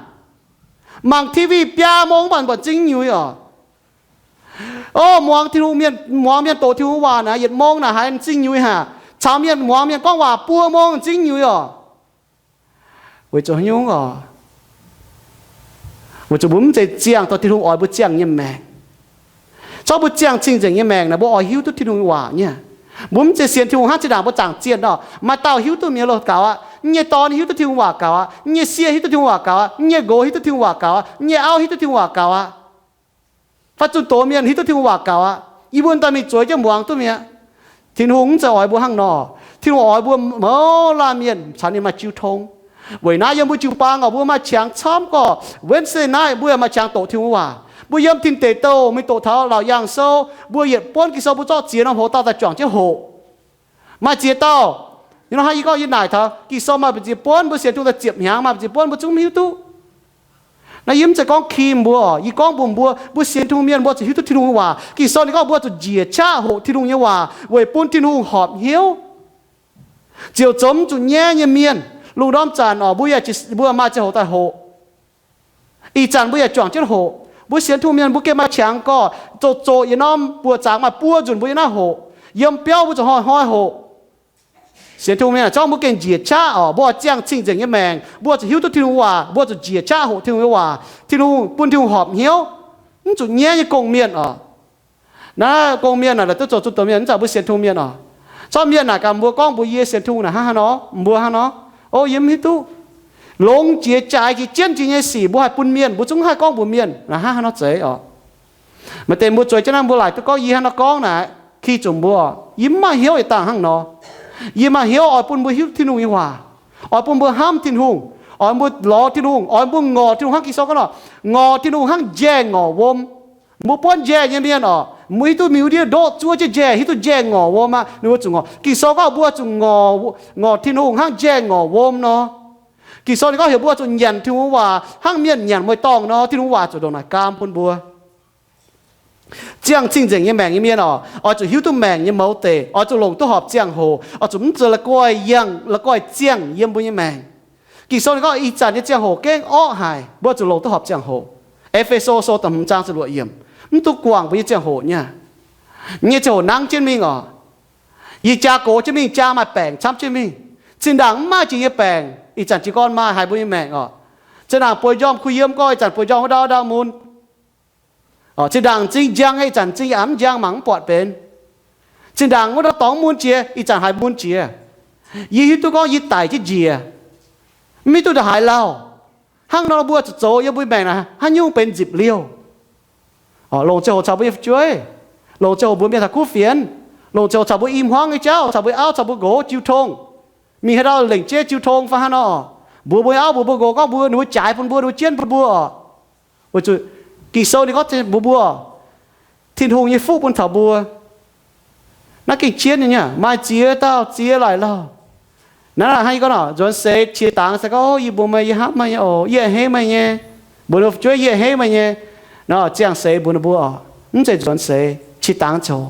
Mangc T V biaa mong mv baac m'zing nyuix oc. O, muangx Tin-Hungh mienh, muangx mienh doqc Tin-Hungh waac naaic, yietc mong naaic haiz m'zing nyuix haic. Caux mienh muangx mienh gorngv waac buo mong m'zing nyuix oc. Weic zuqc haaix nyungc oc? Weic zuqc mbuo mv zeiz ziangh dongh Tin-Hungh oix mbuo ziangh nyei maengc. Zorqv mbuo ziangh cing-nzengc nyei maengc naaic, mbuo oix hiuv duqv Tin-Hungh nyei waac nyei. Mbuo mv zeiz sienx Tin-Hungh hnangv zinh ndaangc mbuo zaangc zienh nor, maaih dauh hiuv duqv mienh loh gaux aqv, mv nyei dorn hiuv duqv Tin-Hungh waac gaux aqv, mv nyei sieqv hiuv duqv Tin-Hungh waac gaux aqv, mv nyei nqox hiuv duqv Tin-Hungh waac gaux aqv, mv nyei auv hiuv duqv Tin-Hungh waac gaux aqv. Fai zunh doz mienh hiuv duqv Tin-Hungh waac gaux aqv. Yie mbuo daaih mingh zueiz jienv muangx duqv mi'aqv. Tin-Hungh mv zeiz oix mbuo hnangv nor. Tin-Hungh oix mbuo mouz laanh mienh caux ninh maaih jiu tong. Weic naaiv yiem mbuo jiu-baang oc, mbuo maaih qangx camv gorqv, Wednesday night mbuo yaac maaih qangx doqc Tin-Hungh waac. Mbuo yiem tin deic douh mingh doqc taux laauc yaangh sou, mbuo yietc buonv Ging-Sou mbuo zorqv ziex norm hoz dauh daaih juangc jienv hoqc. Maaih ziex dauh, yie nor hnangv yie gorngv yie naaic taux Ging-Sou maaih mbu'ziex buonv mbuo sienx Tin-Hungh daaih ziepc hnyangx, maaih mbu'ziex buonv mbuo zungv mv hiuv duqv. Naaiv yie mv zeiz gorngv kim mbuo, yie gorngv mbuox mbuo, mbuo sienx Tin-Hungh mienh mbuo zuqc hiuv duqv Tin-Hungh nyei waac. Ging-Sou ninh gorngv mbuo zuqc njiec qaqv hoqc Tin-Hungh nyei waac weic bun Tin-Hungh horpc hnyouv, ziouc zoux mv zuqc nyaiv nyei mienh. Lungh ndorm zanc oc, mbuo yaac, mbuo maaih ziangh hoc daaih hoqc. Ih zanc mbuo yaac juangc jienv hoqc. Mbuo sienx Tin-Hungh mienh mbuo gengh maaih qangx gorqv, zoqc zoqc yietc norm buoqc zaangc maaih buo nzunc mbuo yiem naaiv hoqc. Yiem biauv mbuo zuqc hnoi-hnoi hoqc. Sienx Tin-Hungh mienh zorqv mbuo gengh njiec qaqv oc, mbuo ziangh cing-nzengc nyei maengc, mbuo zuqc hiuv duqv Tin-Hungh waac, mbuo zuqc njiec qaqv hoqc Tin-Hungh nyei waac, Tin-Hungh bun Tin-Hungh horpc hnyouv, mv zuqc nyaiv nyei gong-mienh oc. Naaiv gong-mienh naaic, laaix duqv zoux zunh doz mienh, mv zeiz mbuo sienx Tin-Hungh mienh oc. Zorqv mienh naaic gaax mbuo gorngv mbuox yie sienx Tin-Hungh naaic hnangv haaix nor, mbuo hnangv nor, o, yie mv hiuv duqv. Longx jiex jaaix jiex jienv jiex nyei sic mbuo haih bun mienh, mbuo zungv haih gorngv mbuox mienh naaic hnangv haaix nor zeiz oc. Maaih deix mbuo zueiz jienv naaiv mbuo laaic duqv gorngv yie hnangv nor gorngv naaic, ki zuqc mbuo, yie mv maaih hnyouv yietc dangh hnangv nor. Yie maaih hnyouv oix bun mbuo hiuv Tin-Hungh nyei waac, oix bun mbuo hnamv Tin-Hungh, oix mbuo lorz Tin-Hungh, oix mbuo ngorc Tin-Hungh hnangv Ging-Sou gorngv nor, ngorc Tin-Hungh hnangv njaeh ngorc wuom. Mbuo buonv njaeh nyei mienh oc, mbuo hiuv duqv miuc ndiev ndoqv zuov jienv njaeh, hiuv duqv njaeh ngorc wuom aqv, ninh mbuo zuqc ngorc. Ging-Sou gorngv mbuo zuqc ngorc, ngorc Tin-Hungh hnangv njaeh ngorc wuom nor. Ging-Sou ninh gorngv heuc mbuo zuqc nyanc Tin-Hungh waac hnangv mienh nyanc mueiz-dorngh nor, Tin-Hungh waac zuqc ndongc naaic gaam bun mbuo. Ziangh cing-nzengc nyei maengc nyei mienh oc, oix zuqc hiuv duqv maengc nyei mouz deic, oix zuqc longc duqv horpc ziangh hoc, oix zuqc mv zuqc la'guaih yangh, la'guaih ziangh yiem mbuo nyei maengc. Ging-Sou ninh gorngv ih zanc nyei ziangh hoc gengh orqv haic, mbuo zuqc longc duqv horpc ziangh hoc. E^fe^so Sou da'hmz zaang ziepc luoqc yiemc, mv dungx guangc mbuo nyei ziangh hoc nyei. Nyei ziangh hoc nangv jienv mingh oc. Yie jaa gox jienv mingh, jaa maaih baengc camv jienv mingh. Zinh ndaangc mv maaih jiex nyei baengc, ih zanc jiez gorn maaih haic mbuo nyei maengc oc. Zinh ndaangc bueix njormh kuh yiem gorx, ih zanc bueix njormh wuov ndau ndau mun. Zinh ndaangc m'zing njang, ih zanc m'zing yaac mv njang, mangc mv buatc benx. Zinh ndaangc wuov ndau dorngx mun jiex, ih zanc haiz mun jiex. Yie hiuv duqv gorngv yie daic jienv njiec, mv hiuv duqv ndongc haaix lauh. Hnangv nor mbuo zuqc zoux yiem mbuo maengc naaic haaix nyungc benx nzipc liouh. Longc ziangh hoc caux mbuo nyei fu'jueiv, longc ziangh hoc mbuox mienh taux kuv fienx, longc ziangh hoc caux mbuo i hmuangv nyei jauv, caux mbuo auv, caux mbuo nqox jiu tong. Mingh haaix ndau lengc jeiv jiu tong fai hnangv nor, mbuox mbuo nyei auv, mbuox mbuo nqox gorngv mbuo, ninh mbuo jaaix bun mbuo, ninh mbuo jienv bun mbuo oc. Weic zuqc Ging-Sou ninh gorngv mbuox mbuo, Tin-Hungh nyei fuqv bun taux mbuo. Naaiv gengh jienv nyei, maaih ziex dauh ziex laaic lauh. Naaiv hnangv yie gorngv nor, nzuonx seix qiex dangx se gorngv, Yie mbuox meih, yie hnamv meih nyei oc, yie a'hneiv meih nyei. Mbuox ninh fu'jueiv, Yie a'hneiv meih nyei. Nor ziangh seix mbuox ninh mbuo oc, mv zeiz nzuonx seix, qiex dangx zoux.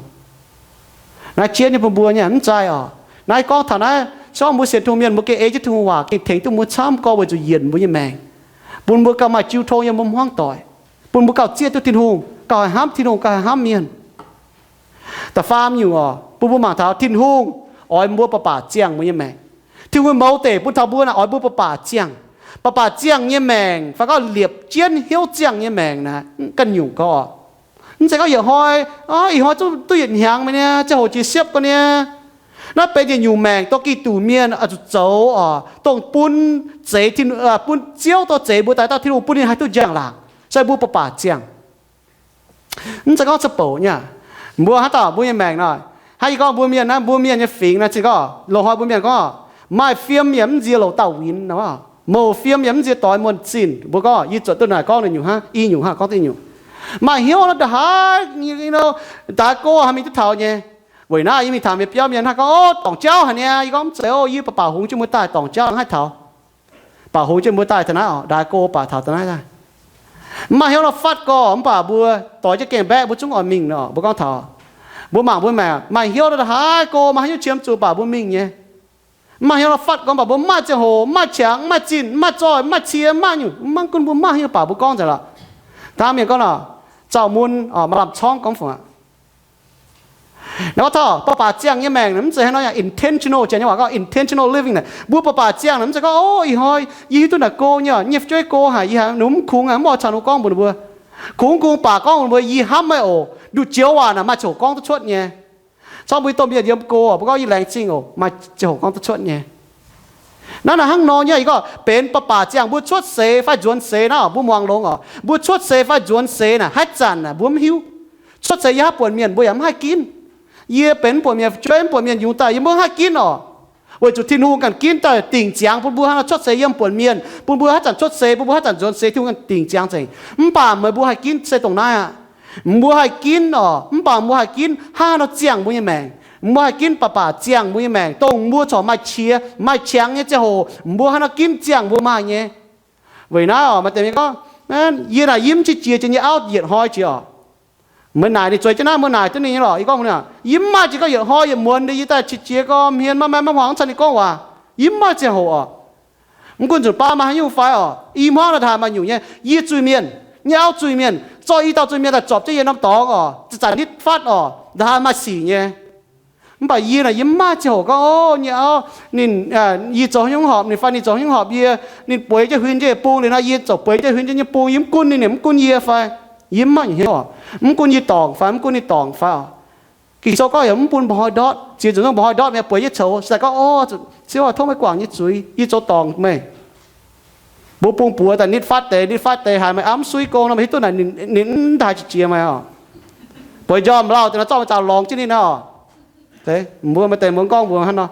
Naaiv jienv nyei bun mbuo nyei, mv zeiz oc. Naaiv gorngv taux naaiv, se gorngv mbuo sienx Tin-Hungh mienh, mbuo gengh ei jienv Tin-Hungh waac gengh tengx duqv mbuo camv gorx weic zuqc yienc mbuo nyei maengc, bun mbuo gauh maaih jiu tong yiem mbuo hmuangv doic, bun mbuo gauh zieqv duqv Tin-Hungh, gauh haih hnamv Tin-Hungh, gauh haih hnamv mienh. Da'faam nyungc oc, bun mbuo mangc taux Tin-Hungh oix mbuo baac baac ziangh mbuo nyei maengc. Tin-Hungh mouz deic bun taux mbuo naaic oix mbuo baac baac ziangh. Baac baac ziangh nyei maengc fai gorngv liepc jienv hnyouv ziangh nyei maengc naaic ganh nyungc gorx. Mv zeiz gorngv yietc hnoi, ih hnoi duqv yietc hnyangx meih nyei, ziangh hoc jiex siepv gorx nyei. Naaiv benx yietc nyungc maengc dongh Giduc mienh oix zuqc zoux oc, dongh bun zeix, bun Ziouv dorh zeix mbuo daaih dauh Tin-Hungh bun ninh haih duqv njang-laangc, se mbuo baac baac ziangh. Mv zeiz gorngv za'bouc nyei. Mbuo haaix dauh mbuo nyei maengc nor, hnangv yie gorngv mbuo mienh naaiv, mbuo mienh nyei fingx naaiv, zinh gorngv loz-hnoi mbuo mienh gorngv, maaih fiem yaac mv nziex loz-dauh winx, mouc fiem yaac mv nziex doix muonh zinh. Mbuo gorngv yie zuotc duqv naaic gorngv ninh nyungc hnangv, i nyungc hnangv gorngv da'nyungc. Maaih hnyouv nor ndaaih, ndaaih go haih mingh duqv taux nyei. Weic naaiv yie mingh taux mienh biauv mienh hnangv gorngv, Ov, dorngc jauv haic niaa. Yie gorngv, Mv zeiz, yie baac baac hungx jienv mbuo daaih dorngc jauv hnangv haaix taux. Baac hungx jienv mbuo daaih taux naaiv oc, ndaaih go baac taux daaih naaiv daaih. Mv maaih hnyouv nor fatv gorx, mv baac mbuo doix jienv gaengh mbaeqv mbuo zungv oix mingh nor. Mbuo gorngv taux, mbuo mangc mbuo maengc maaih hnyouv nor ndaaih go, maaih haaix nyungc qiemx zuqc baac mbuo mingh nyei. Mv maaih hnyouv nor fatv gorx, mv baac mbuo mv maaih ziangh hoc, mv maaih qangx, mv maaih zinh, mv maaih zoih, mv maaih cie, mv maaih nyungc, mv maaih gunv mbuo mv maaih hnyouv baac mbuo gorngv nzengc lorqc. Dangh mienh gorngv nor, zaux mun, maaih lamh corngv gorngv fungc aqv. Naaiv gorngv taux baac baac ziangh nyei maengc naaic, mv zeiz hnangv nor, intentional, Janx nyei waac gorngv intentional living naaic. Mbuo baac baac ziangh naaic, mv zeiz gorngv, Ov, ih hnoi yie hiuv duqv naaic go nyei, nyei fu'jueiv go haic, yie haiz ninh mv kungx aqv, mv oix caux ninh gorngv mbuox ninh mbuo. Kungx kungx baac gorngv mbuox ninh mbuo, Yie hnamv meih oc. Nduqc joux waac naaic maaih ziangh hoc gorngv duqv cuotv nyei. Corc mbuo domh mienh yiem go, mbuo gorngv yie laengz zingh oc, maaih ziangh hoc gorngv duqv cuotv nyei. Naaiv naaic hnangv nor nyei, yie gorngv benx baac baac ziangh, mbuo cuotv seix fai nzuonx seix naaiv, mbuo muangx longx oc. Mbuo cuotv seix fai nzuonx seix naaic, haaix zanc naaic mbuo mv hiuv. Cuotv seix yie haaix buonc mienh mbuo yaac mv haih ginv. Yie benx mv buonc mienh fu'jueiv, mv buonc mienh yungz daaih, yie mbuo mv haih ginv oc. Weic zuqc Tin-Hungh ganh ginv daaih dingc ziangx bun mbuo hnangv nor cuotv seix yiem buonc mienh, bun mbuo haaix zanc cuotv seix, bun mbuo haaix zanc nzuonx seix, Tin-Hungh ganh dingc ziangx nzengc. Mv baac meih mbuo haih ginv se dongh naaiv aqv. Mbuo haih ginv oc, mv baac mbuo haih ginv hnangv haaix nor ziangh mbuo nyei maengc. Mbuo haih ginv baac baac ziangh mbuo nyei maengc, dongh mbuo corc maaih qiex maaih qangx nyei ziangh hoc, mbuo hnangv haaix nor ginv ziangh mbuo maaih nyei. Weic naaiv oc, maaih deix mienh gorngv, Yie naaic yie mv qiex jiez jienv nyei auv yietc hnoi jiex oc. Meih naaic ninh zueiz jienv naaiv, meih naaic duqv ninh nyei lorqc. Yie gorngv, Yie mv maaih jiex gorngv yietc hnoi yietc muonz yie daaih qiex jiez gorngv hmien maiv maaih mv huaang caux ninh gorngv waac. Yie mv maaih ziangh hoc oc. Mv gunv nzunc baav maaih haaix nyungc fai oc, i hmuangv naaic ndaaih maaih nyungc nyei. Yie zuiz-mienh, nyei auv zuiz-mienh, zorqv i dauh zuiz-mienh daaih zorpc jienv yie norm dorngx oc, zanc-zanc nitv fatv oc, ndaaih maaih sic nyei. Mv baac yie naaic yie mv maaih ziangh hoc gorngv, Ov, nyei auv ninh, yie zoux haaix nyungc horpc ninh fai ninh zoux haaix nyungc horpc yie, ninh bueix jienv huin jienv bung liuz nor, yie ziouc bueix jienv huin jienv nyei bung, yie mv gunv ninh, ninh mv gunv yie fai. Yie mv maaih nyungc hnyouv oc. Mv gunv yie dorngc fai mv gunv ninh dorngc fai oc. Ging-Sou gorngv yaac mv bun mba'hnoi ndortv, ziex nzunc mba'hnoi ndortv mingh bueix jienv coux, se gorngv, Ov, Ziouv aac, tov meih guangc nyei zuiz, yie zoux dorngc meih. Mbuo bung buoz daaih nitv fatv deix, nitv fatv deix haiz meih auv mv suiv gong nor, meih hiuv duqv naaic ninh mv daaih qiex jiez meih oc. Bueix njormh lauh deix nor zorqv meih zaux lorngx jienv ninh oc. Mbuo maaih deix mbuo gorngv mbuo hnangv nor.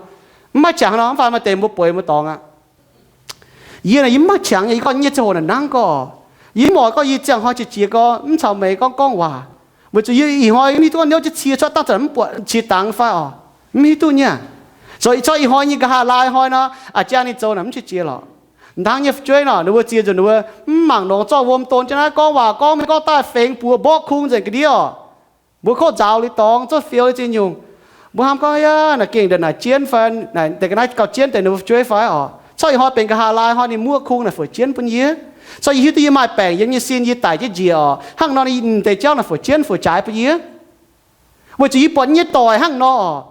Mv maaih qangx nor, mv fai maaih deix mbuo bueix mbuo dorngx aqv. Yie naaic yie mv maaih qangx nyei, yie gorngv nyei ziangh hoc naaic nangv gorx. Yie mv oix gorngv yie ziangh hnoi qiex jiez gorngv mv caux meih gorngv gorngv waac. Weic zuqc yie ih hnoi mv hiuv duqv gorngv niouv jienv cie cuotv dangv zanc mv buatc qiex dangx fai oc. Mv hiuv duqv nyei. Zoux ih hnoi nyei nqa'haav laai hnoi nor, a'jang ninh zoux naaic mv qiex jiez lorqc. Hnangv nyei fu'jueiv nor, ninh mbuo ziex nzunc ninh mbuo mv mangc longx zorqv wuom don jienv naaiv gorngv waac gorngv mengh gorngv daaih fengx buoz mborqv kung nzengc ga'ndiev oc. Mbuo kov nzaaux liuz dorngx, zouv fioux liuz ziex nyungc. Mbuo hnamv gorngv, yaac naaic gengh ndongc naaic jienv fai naaic deix ga'naaiv gauh jienv deix ninh mbuo fu'jueiv fai oc. Corc ih hnoi benx nqa'haav laai hnoi ninh muoqv kung naaic fu'jueiv jienv bun yie. Corc yie hiuv duqv yie maaih baengc yiem nyei sin yie daic jienv njiec oc. Hnangv nor ninh deix jauv naaic fu'jueiv jienv fu'jueiv jaaix bun yie. Weic zuqc yie buatc nyei doic hnangv nor oc.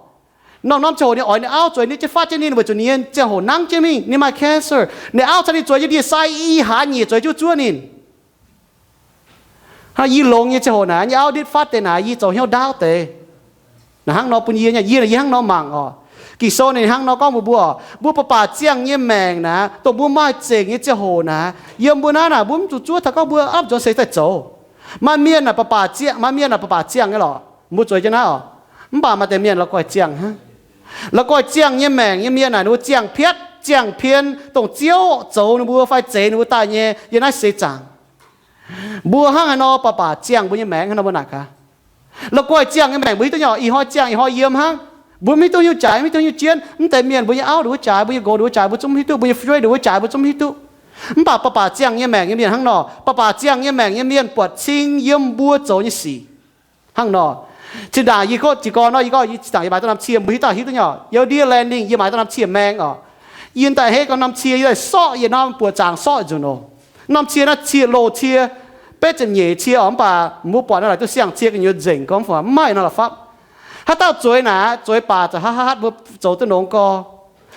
Norm-norm ziangh hoc ninh oix ninh auv zueiz ninh jienv fatv jienv ninh weic zuqc ninh nyei ziangh hoc nangv jienv mingh, ninh maaih cancer. Ninh auv caux ninh zueiz nyei ndie-sai i haaix nyungc zueiz jienv zuov ninh. Hnangv yie longx nyei ziangh hoc naaic, yie auv nditv fatv deix naaic, yie zoux hnyouv ndaauv deix. Naaic hnangv nor bun yie nyei, yie, yie hnangv nor mangc oc. Ging-Sou ninh hnangv nor gorngv mbuox mbuo, mbuo baac baac ziangh nyei maengc naaic, dongh mbuo maaih zengc nyei ziangh hoc naaic, yiem mbuo naaiv naaic, mbuo mv zuqc zuov taux gorngv mbuo aqv nzuonx seix daaih zoux. Maaih mienh naaic baac baac ziangh, maaih mienh naaic baac baac ziangh nyei lorqc, mbuo zueiz jienv naaiv oc. Mv baac maaih deix mienh la'guaih ziangh hnangv. La'guaih ziangh nyei maengc nyei mienh naaic, ninh mbuo ziangh piatv, ziangh pien, dongh Ziouv zoux ninh mbuo fai zeix ninh mbuo daaih nyei yiem naaiv seix zaangc. Mbuo hnangv haaix nor baac baac ziangh mbuo nyei maengc hnangv nor mbuo naaic gaax. La'guaih ziangh nyei maengc mbuo hiuv duqv nyei oc, ih hnoi ziangh ih hnoi yiem hnangv. Mbuo mv hiuv duqv haaix nyungc jaaix, mv hiuv duqv haaix nyungc jienv. Mv deix mienh mbuo nyei auv ninh mbuo jaaix, mbuo nyei nqox ninh mbuo jaaix, mbuo zungv mv hiuv duqv, mbuo nyei fu'jueiv ninh mbuo jaaix, mbuo zungv mv hiuv duqv. Mv baac baac baac ziangh nyei maengc nyei mienh hnangv nor, baac baac ziangh nyei maengc nyei mienh buatc cing yiem mbuo zoux nyei sic. Hnangv nor, zinh ndaangc yie gorngv jiez gorn nor, yie gorngv yie zinh ndaangc yie maaiz dauh norm cie, mbuo hiuv dauh hiuv duqv nyei oc, Yale Deer Landing, yie maaiz dauh norm cie maeng oc. Yie daaih hei gorngv norm cie yie daaih sorqv yietc norm buoqc zaangc sorqv nzunc oc. Norm cie naaiv cie loz cie, betv ziepc nyeic cie oc, mv baac mbuo buatc naaiv laaix duqv siang-cie gu'nyuoz nzengc gorngv mv maaih nor la'fapv. Haaix dauh zueiz naaic, zueiz baac za'haav haav mbuo zoux duqv nongx gorx.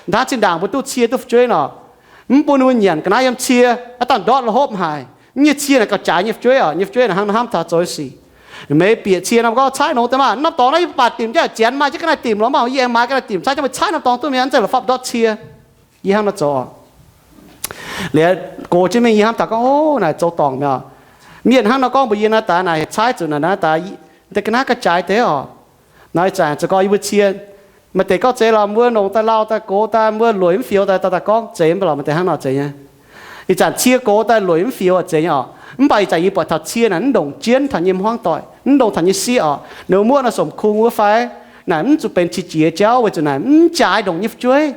Ndaangc zinh ndaangc mbuo duqv cie duqv fu'jueiv nor, mv bun ninh mbuo nyanc ga'naaiv yiem cie, aav dangh ndortv la'hopv haic. Nyei cie naaic gauh jaaix nyei fu'jueiv oc, nyei fu'jueiv naaic hnangv nor hnamv taux zoux sic. Meih bieqc cie nor gorngv caaiv nongx deix maah, norm dorngx naaiv yie baac dimc jienv zienx maaih jienv ga'naaiv dimc lorz maah, yie aengx maaiz ga'naaiv dimc caaiv jienv meih caaiv norm dorngx duqv mi'aqv, mv zeiz la'fapv ndortv cie. Yie hnangv nor zoux oc. Liuz gox jienv mingh yie hnamv taux gorngv, o, naaic zoux dorngc mi'aqv oc. Mienh hnangv nor gorngv mbuox yie naaiv daaih naaic caaiv zuqc naaic naaiv daaih, deix ga'naaiv gauh jaaix deix oc. Naaiv ih zanc za'gengh yie mbuo cie, maaih deix gorngv zeiz lorz mbuo longc daaih lauh daaih gox daaih mbuo lueic mv fioux daaih dauh daaih gorngv zeiz mv baac lorz maaih deix hnangv nor zeiz nyei. Ih zanc cie gox daaih lueic mv fioux zeiz nyei oc. Mv baac ih zanc yie buatc taux cie naaic mv ndongc jienv taux nyei hmuangv doic, mv ndongc taux nyei sieqv oc. Ninh mbuo muoqv naaiv sou kungx wuov fai, naaic mv zuqc benx qiex jiez jauv weic zuqc naaic mv jaaix ndongc nyei fu'jueiv.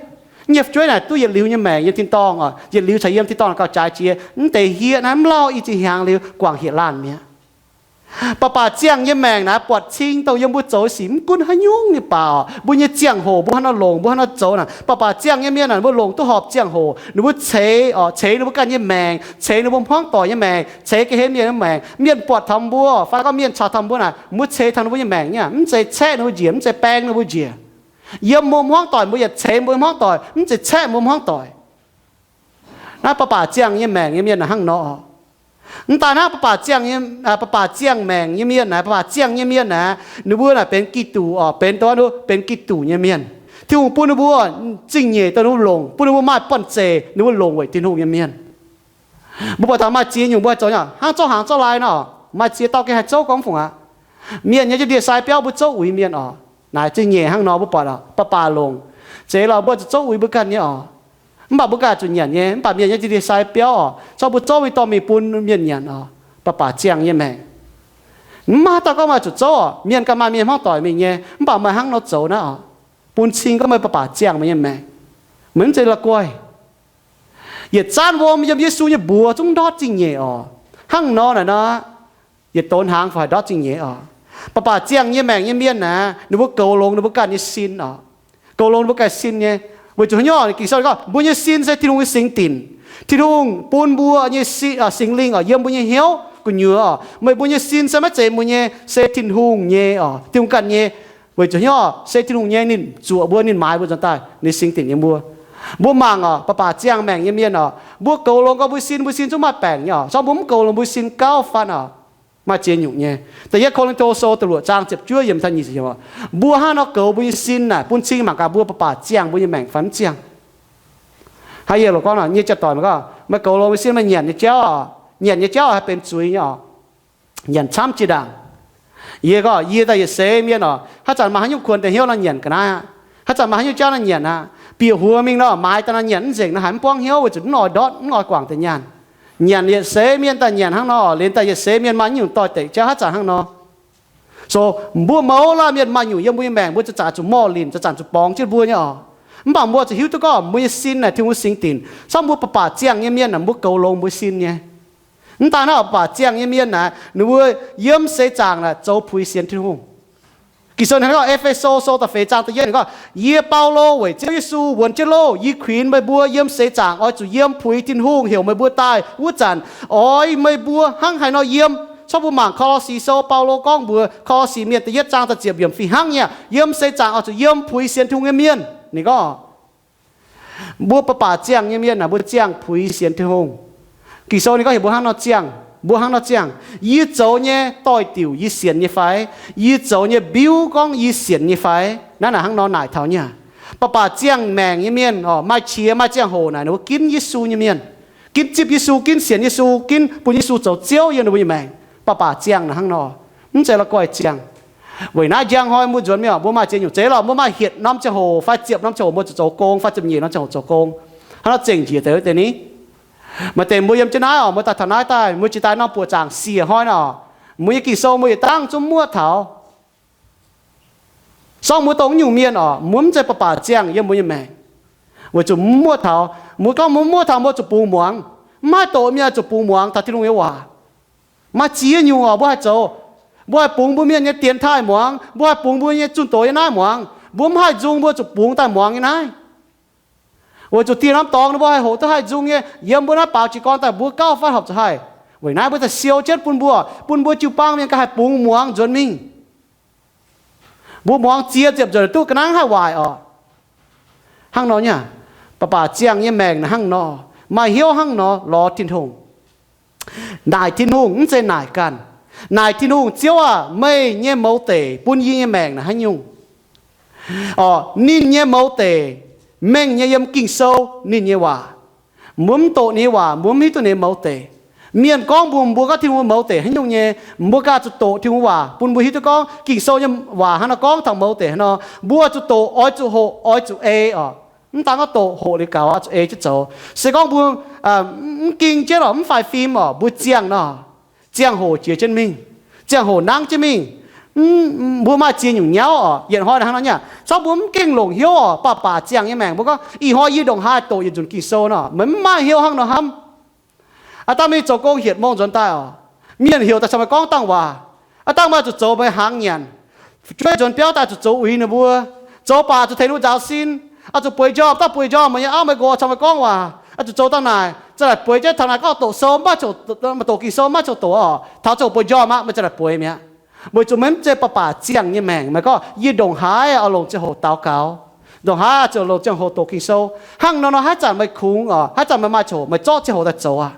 Nyei fu'jueiv naaic duqv yietc liuz nyei maengc yiem tin-dorngh oc, yietc liuz caux yiem tin-dorngh gauh jaaix jiex, mv deix hieqv naaiv mv lauh i ziex hnyangx liuz guangc hieh laanh mi'aqv. Baac baac ziangh nyei maengc naaic buatc cing dongh yiem mbuo zoux sic mv gunv haaix nyungc nyei baac oc, mbuo nyei ziangh hoc mbuo hnangv nor longc, mbuo hnangv nor zoux naaic, baac baac ziangh nyei mienh naaic mbuo longc duqv horpc ziangh hoc, ninh mbuo ceix oc, ceix ninh mbuo ganh nyei maengc, ceix ninh mbuo hmuangv doic nyei maengc, ceix ga'hlen mienh nyei maengc. Mienh buatc taux mbuo fai gorngv mienh caux taux mbuo naaic, mbuo ceix taux ninh mbuo nyei maengc nyei, mv zeiz caeqv ninh mbuo njiec, mv zeiz baeng ninh mbuo njiec. Yiem mbuo hmuangv doic mbuo yaac ceix mbuo hmuangv doic, mv zeiz caeqv mbuo hmuangv doic. Naaiv baac baac ziangh nyei maengc nyei mienh naaic hnangv nor. Mv daaih naaiv baac baac ziangh nyei, baac baac ziangh maengc nyei mienh naaic, baac baac ziangh nyei mienh naaic, ninh mbuo naaic benx Giduc oc, benx dongh wuov benx Giduc nyei mienh. Tin-Hungh bun ninh mbuo zingh nyeic dongh ninh mbuo longc, bun ninh mbuo maaih banh zeic ninh mbuo longc weic Tin-Hungh nyei mienh. Mbuo buatc taux maaih ziex nyungc mbuo haih zoux nyei, hnangv zorqv hnaangx zorqv lai nor, maaih ziex dauh gengh haih zouv gorngv fungc aqv. Mienh nyei ndie-sai biauv mbuo zouv uix mienh oc. Naaic zingh nyeic hnangv nor mbuo buatc oc, baac baac longc. Zeiz lorqc mbuo zuqc zouv uix mbuo ganh nyei oc. Mv baac mbuo ganh zuqc nyanc nyei, mv baac mienh nyei ndie-sai biauv oc, zorqv mbuo zouv mingh dorh mingh bun mienh nyanc oc. Baac baac ziangh nyei maengc. Mv maaih dauh gorngv meih zuqc zouv oc, mienh ganh maaih mienh hmuangv doic mingh nyei, mv baac meih hnangv nor zoux naaiv oc, bun cing gorngv meih baac baac ziangh meih nyei maengc. Meih mv zeiz la'guaih. Yietc zaanv wuom yiem Yesu nyei mbuox zungv ndortv zingh nyeic oc. Hnangv nor naaic nor, yietc donx hnaangx fai haih ndortv zingh nyeic oc. Baac baac ziangh nyei maengc nyei mienh naaic, ninh mbuo goux longx ninh mbuo ganh nyei sin oc. Goux longx ninh mbuo ganh sin nyei. Weic zuqc haaix nyungc? Ging-Sou gorngv mbuo nyei sin se Tin-Hungh nyei singx dinc. Tin-Hungh bun mbuo nyei si, Singx Lingh oc, yiem mbuo nyei hnyouv gu'nyuoz oc. Meih mbuo nyei sin se maiv zeiz mbuo nyei, se Tin-Hungh nyei oc, Tin-Hungh ganh nyei. Weic zuqc haaix nyungc? Se Tin-Hungh nyei, ninh zuoqc mbuo, ninh maaiz mbuo nzuonx daaih ninh singx dinc yiem mbuo. Mbuo mangc oc, baac baac ziangh maengc nyei mienh oc, mbuo goux longx gorngv mbuo sin, mbuo sin zungv maaih baengc nyei oc. Se gorngv mbuo mv goux longx mbuo sin gauh faan oc. Maaih ziex nyungc nyei. Da'yietv Ko^lin^to Sou da'luoqc zaang ziepc juov yiemc taux nyic ziepc yiemc oc, mbuo hnangv nor goux mbuo nyei sin naaic bun cing mangc gaax mbuo baac baac ziangh mbuo nyei maengc fai mv ziangh. Hnangv yie loz gorngv naaic, nyei jaa-doic meih gorngv, meih goux longx mbuo sin, meih nyanc nyei jauv oc, nyanc nyei jauv haih benx zuiz nyei oc. Nyanc camv jiex ndaangc. Yie gorngv yie daaih yietc seix mienh oc, haaix zanc maaih haaix nyungc kuonx deix hnyouv nor nyanc ga'naaiv aqv. Haaix zanc maaih haaix nyungc jauv nor nyanc aqv. bieqc huox mingh nor, maaiz daaih nor nyanc mv nzengc nor, haiz mv buangv hnyouv weic zuqc mv oix ndortv, mv oix guangc deix nyaanh. Nyanc yietc seix mienh daaih nyanc hnangv nor, liemh daaih yietc seix mienh maaih nyungc doix-dekc jauv haaix zanc hnangv nor. So, mbuo mouz laanh mienh maaih nyungc yiem mbuo nyei maengc, mbuo zanc-zanc zuqc morh linc, zanc-zanc zuqc borngz jienv mbuo nyei oc. Mv baac mbuo zuqc hiuv duqv gorngv mbuo nyei sin naaic Tin-Hungh singx dinc. Camv mbuo ba'baac ziangh nyei mienh naaic, mbuo goux longx mbuo sin nyei. Mv daaih naaiv ba'baac ziangh nyei mienh naaic, ninh mbuo yiem seix zaangc naaic zoux puix sienx Tin-Hungh. Ging-Sou hnangv gorngv E^fe^so sou da'feix zaang da'yietv ninh gorngv, Yie, Baulo, weic Ziouv Yesu wuonx jienv loh, yie kuinx meih mbuo yiem seix zaangc oix zuqc yiem puix Tin-Hungh heuc meih mbuo daaih wuov zanc, oix meih mbuo hnangv haaix nor yiem. Camv mbuo mangc Ko^lo^si sou, Baulo gorngv mbuox Ko^lo^si mienh da'yietv zaang da'ziepc yiemc fih hnangv nyei, yiem seix zaangc oix zuqc yiem puix sienx Tin-Hungh nyei mienh. Ninh gorngv, mbuo ba'baac ziangh nyei mienh naaic, mbuo ziangh puix sienx Tin-Hungh. Ging-Sou ninh gorngv heuc mbuo hnangv nor ziangh, mbuo hnangv nor ziangh, yie zoux nyei doix-diuc yie sienx nyei fai? Yie zoux nyei mbiuv gorngv yie sienx nyei fai? Naaiv naaic hnangv nor naaic taux nyei aqv. Ba'baac ziangh maengc nyei mienh oc, maaih qiex maaih ziangh hoc naaic ninh mbuo ginv Yesu nyei mienh, ginv zipv Yesu, ginv sienx Yesu, ginv bun Yesu zoux Ziouv yiem ninh mbuo nyei maengc. Ba'baac ziangh naaic hnangv nor, mv zeiz la'guaih ziangh. Weic naaiv njang hnoi mbuo nzuonx mingh oc, mbuo maaih ziex nyungc zeiv lorh, mbuo maaih hietc norm ziangh hoc fai ziepc norm ziangh hoc mbuo zuqc zoux gong, fai ziepc nyeic norm ziangh hoc zoux gong. Hnangv nor zengc njiec deix wuov deix ni. Maaih deix mbuo yiem jienv naaiv oc, mbuo daaih taux naaiv daaih, mbuo jiex daaih norm buoqc zaangc siec hnoi nor, mbuo nyei Ging-Sou mbuo yietc dangv zungv muoqv taux. Sorng mbuo dongh nyungc mienh oc, mbuo mv zeiz ba'baac ziangh yiem mbuo nyei maengc, weic zuqc mv muoqv taux. Mbuo gorngv mbuo mv muoqv taux, mbuo zuqc bungx muangx. Mv haih doqc mienh zuqc bungx muangx taux Tin-Hungh nyei waac. Maaih ziex nyungc oc, mbuo haih zoux. Mbuo haih bungx mbuo mienh nyei dienx taaih muangx, mbuo haih bungx mbuo nyei zunh doz nyei naaiv muangx. Mbuo mv haih nzung, mbuo zuqc bungx daaih muangx nyei naaiv. Weic zuqc dieh norm dorngx ninh mbuo haih hoqc duqv haih nzung nyei. Yiem mbuo naaiv baaux jiez gorn daaih mbuo gauh fai horpc zuqc haih. Weic naaiv mbuo daaih siou jienv bun mbuo, bun mbuo jiu-baang mienh ganh haih bungx muangx nzuonx mingh. Mbuo muangx ziex ziepc nzunc duqv ga'naaiv haih waaic oc. Hnangv nor nyei aqv. Ba'baac ziangh nyei maengc naaic hnangv nor, maaih hnyouv hnangv nor lorz Tin-Hungh. Naaic Tin-Hungh mv zeiz naaic ganh. Naaic Tin-Hungh, Ziouv aah! Meih nyei mouz deic bun yie nyei maengc naaic haaix nyungc? Orqc, ninh nyei mouz deic mengh nyei yiem Ging-Sou ninh nyei waac. Mbuo mv doqc ninh nyei waac, mbuo mv hiuv duqv ninh nyei mouz deic. Mienh gorngv mbuox mbuo gorngv Tin-Hungh mouz deic haaix nyungc nyei, mbuo ganh zuqc doqc Tin-Hungh waac bun mbuo hiuv duqv gorngv Ging-Sou nyei waac hnangv nor gorngv taux mouz deic hnangv nor. Mbuo zuqc doqc, oix zuqc hoqc, oix zuqc ei orqc. Mv daan gorngv doqc, hoqc liuz gaux, oix zuqc ei jienv zoux. Se gorngv mbuo mv ging jienv orqc, mv faix fim orqc, mbuo ziangh nor, ziangh hoc jiex jienv mingh, ziangh hoc nangv jienv mingh. Mbuo maaih ziex nyungc nyauv orqc, yietc hnoi hnangv nor nyei aqv. Corc mbuo mv gengh longc hnyouv orqc, baac baac ziangh nyei maengc mbuo gorngv ih hnoi yie ndongc haaix doqc yietc nzunc Ging-Sou nor, meih mv maaih hnyouv hnangv nor hnamv. Aav dangh meih zoux gong hietc mong nzuonx daaih orqc, mienh heuc daaih caux meih gorngv dangh waac. Aav dangh meih zuqc zoux meih hnaangx nyanc. Jueiv nzuonx biauv daaih zuqc zoux uix ninh mbuo. Zoux baac zuqc tengx ninh mbuo nzaaux sin. Oix zuqc bueix njormh, daaih bueix njormh meih nyei auv meih nqox caux meih gorngv waac. Oix zuqc zoux dangh naaic, za'naaic bueix jienv taux naaic gorngv doqc sou maiv, doqc Ging-Sou maiv zoux doqc orqc, taux zoux bueix njormh aqv, meih za'naaic bueix mi'aqv. Weic zuqc meih mv zeiz baac baac ziangh nyei maengc. Meih gorngv yie ndongc haaix oix longc ziangh hoc daux gaux, ndongc haaix oix longc ziangh hoc doqc Ging-Sou. Hnangv nor nor haaix zanc meih kungx orqc, haaix zanc meih maaih coc, meih zorqv ziangh hoc daaih zoux aqv.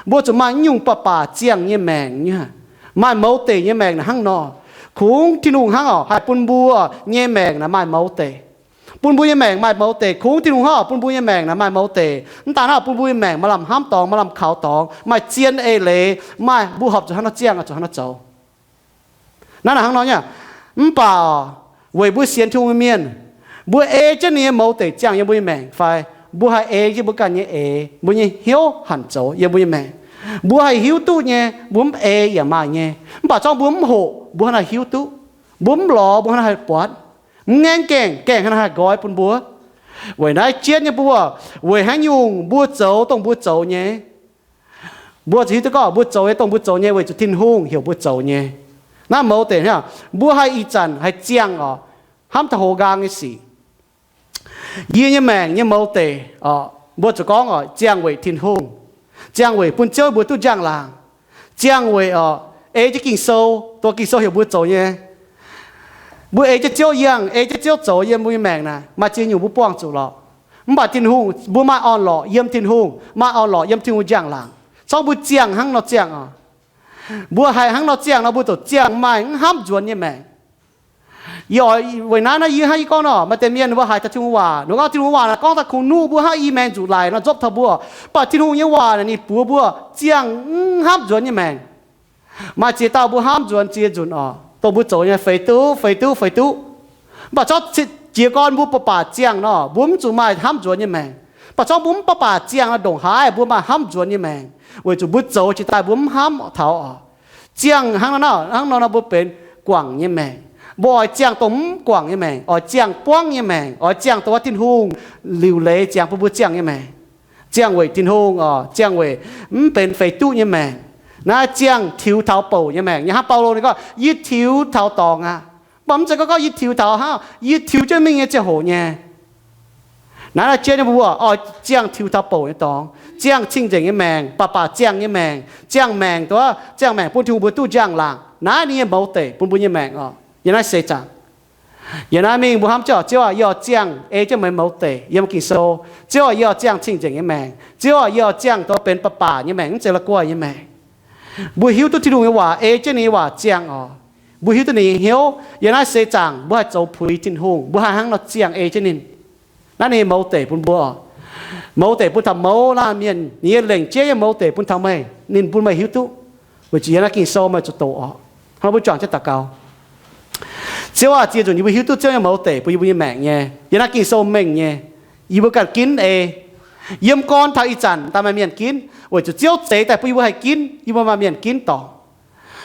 Mbuo zuqc maaih nyungc baac baac ziangh nyei maengc nyei, maaih mouz deic nyei maengc naaic hnangv nor. Kungx Tin-Hungh hnangv orqc, haih bun mbuo nyei maengc naaic maaih mouz deic. Bun mbuo nyei maengc maaih mouz deic. Kungx Tin-Hungh hnangv orqc, bun mbuo nyei maengc naaic maaih mouz deic. Mv daaih hnangv bun mbuo nyei maengc maaih lamh hnamv dorngx, maaih lamh kaux dorngx, maaih zien eix leiz, maaih mbuo horpc zuqc hnangv nor ziangh, zuqc hnangv nor zoux. Naaiv naaic hnangv nor nyei. Mv baac weic mbuo sienx Tin-Hungh nyei mienh, mbuo ei jienv ninh nyei mouz deic ziangh yiem mbuo nyei maengc fai mbuo haih ei jienv mbuo ganh nyei eix, mbuo nyei hnyouv hanc zoux yiem mbuo nyei maengc. Mbuo haih hiuv duqv nyei, mbuo mv ei yaac maaih nyei. Mv baac zorngv mbuo mv hoqc, mbuo hnangv naaiv hiuv duqv. Mbuo mv lorz, mbuo hnangv naaiv haih buatc. Mv ngaengv gaengh, gaengh hnangv naaiv haih nqoi bun mbuo. Weic naaiv jienv nyei mbuo, weic haaix nyungc mbuo zoux dongh mbuo zoux nyei, mbuo zuqc hiuv duqv gorngv mbuo zoux nyei dongh mbuo zoux nyei weic zuqc Tin-Hungh heuc mbuo zoux nyei. Naaiv mouz deic hnangv, mbuo haih ih zanc haih ziangh orqc, hnamv taux hoz nqaang nyei sic. Yie nyei maengc nyei mouz deic orqc, mbuo zuqc gorngv orqc, ziangh weic Tin-Hungh, ziangh weic bun Ziouv mbuo duqv njang-laangc, ziangh weic orqc, ei jienv Ging-Sou, dongh Ging-Sou heuc mbuo zoux nyei. Mbuo ei jienv Ziouv yangh, ei jienv Ziouv zoux yiem mbuo nyei maengc naaic, maaih ziex nyungc mbuo buangh zuqc lorqc. Mv baac Tin-Hungh, mbuo maaih orn-lorqc yiem Tin-Hungh, maaih orn-lorqc yiem Tin-Hungh njang-laangc. Corc mbuo ziangh hnangv nor ziangh orqc, mbuo haih hnangv nor ziangh nor, mbuo ziouc ziangh maaih mv hnamv nzuonx nyei maengc. Yie oix weic naaiv naaiv yie hnangv yie gorngv nor, maaih deix mienh mbuo haiz taux Tin-Hungh waac, ninh gorngv Tin-Hungh waac naaic gorngv daaih kungx nuqv mbuo hnangv i maengx nzuqc laic nor nzopv taux mbuo. Mv baac Tin-Hungh nyei waac naaic ninh buoz mbuo ziangh mv hnamv nzuonx nyei maengc. Maaih ziex dauh mbuo hnamv nzuonx ziex nzunc orqc, dongh mbuo zoux nyei feix duqv, feix duqv, feix duqv. Mv baac corc Jiez gorn mbuo baac baac ziangh nor, mbuo mv zuqc maaih hnamv nzuonx nyei maengc. Baac zorngv mbuo mv baac baac ziangh nor, ndongc haaix mbuo maaih hnamv nzuonx nyei maengc, weic zuqc mbuo zoux jiex daaih mbuo mv hnamv taux oc. Ziangh hnangv nor, hnangv nor nor mbuo benx guangc nyei maengc. Mbuo oix ziangh dongh mv guangc nyei maengc, oix ziangh buangv nyei maengc, oix ziangh dongh Tin-Hungh liuc leiz ziangx bun mbuo ziangh nyei maengc. Ziangh weic Tin-Hungh oc, ziangh weic mv benx feix duqv nyei maengc. Naaiv ziangh tiux taux bouc nyei maengc. Yie hnamv Baulo ninh gorngv, yie tiux taux dorngx aqv. Mv baac mv zeiz gorngv gorngv yie tiux taux hnangv, yie tiux jienv mingh nyei ziangh hoc nyei. Naaiv, naaiv jiex nyei mbuo oix ziangh tiux taux bouc nyei dorngx, ziangh cing-nzengc nyei maengc, baac baac ziangh nyei maengc, ziangh maengc, ziangh maengc bun Tin-Hungh mbuo duqv njang-laangc. Naaiv ninh nyei mouz deic bun mbuo nyei maengc oc, yiem naaiv seix zaangc. Yiem naaiv mingh mbuo hnamv jienv, Ziouv aac, yie oix ziangh ei jienv meih mouz deic yiem Ging-Sou. Ziouv aac, yie oix ziangh cing-nzengc nyei maengc. Ziouv aac, yie oix ziangh dongh benx baac baac nyei maengc, mv zeiz la'guaih nyei maengc. Mbuo hiuv duqv Tin-Hungh nyei waac, ei jienv ninh nyei waac ziangh oc. Mbuo hiuv duqv ninh nyei hnyouv. Yiem naaiv seix zaangc mbuo haih zoux puix Tin-Hungh, mbuo haih hnangv nor ziangh ei jienv ninh. Naaiv ninh nyei mouz deic bun mbuo oc. Mouz deic bun taux mouz laanh mienh, ninh nyei lengc jeiv nyei mouz deic bun taux meih, ninh bun meih hiuv duqv. Weic zuqc yiem naaiv Ging-Sou meih zuqc doqc oc. Hnangv mbuo juangc jienv daux gaux. Ziouv aac, ziex nzunc yie mbuo hiuv duqv Ziouv nyei mouz deic bun yie mbuo nyei maengc nyei. Yiem naaiv Ging-Sou mengh nyei, yie mbuo ganh ginv ei. Yiem gorn taux ih zanc daaih maaih mienh ginv, weic zuqc Ziouv zeix daaih bun yie mbuo haih ginv, yie mbuo maaih mienh ginv dorngc.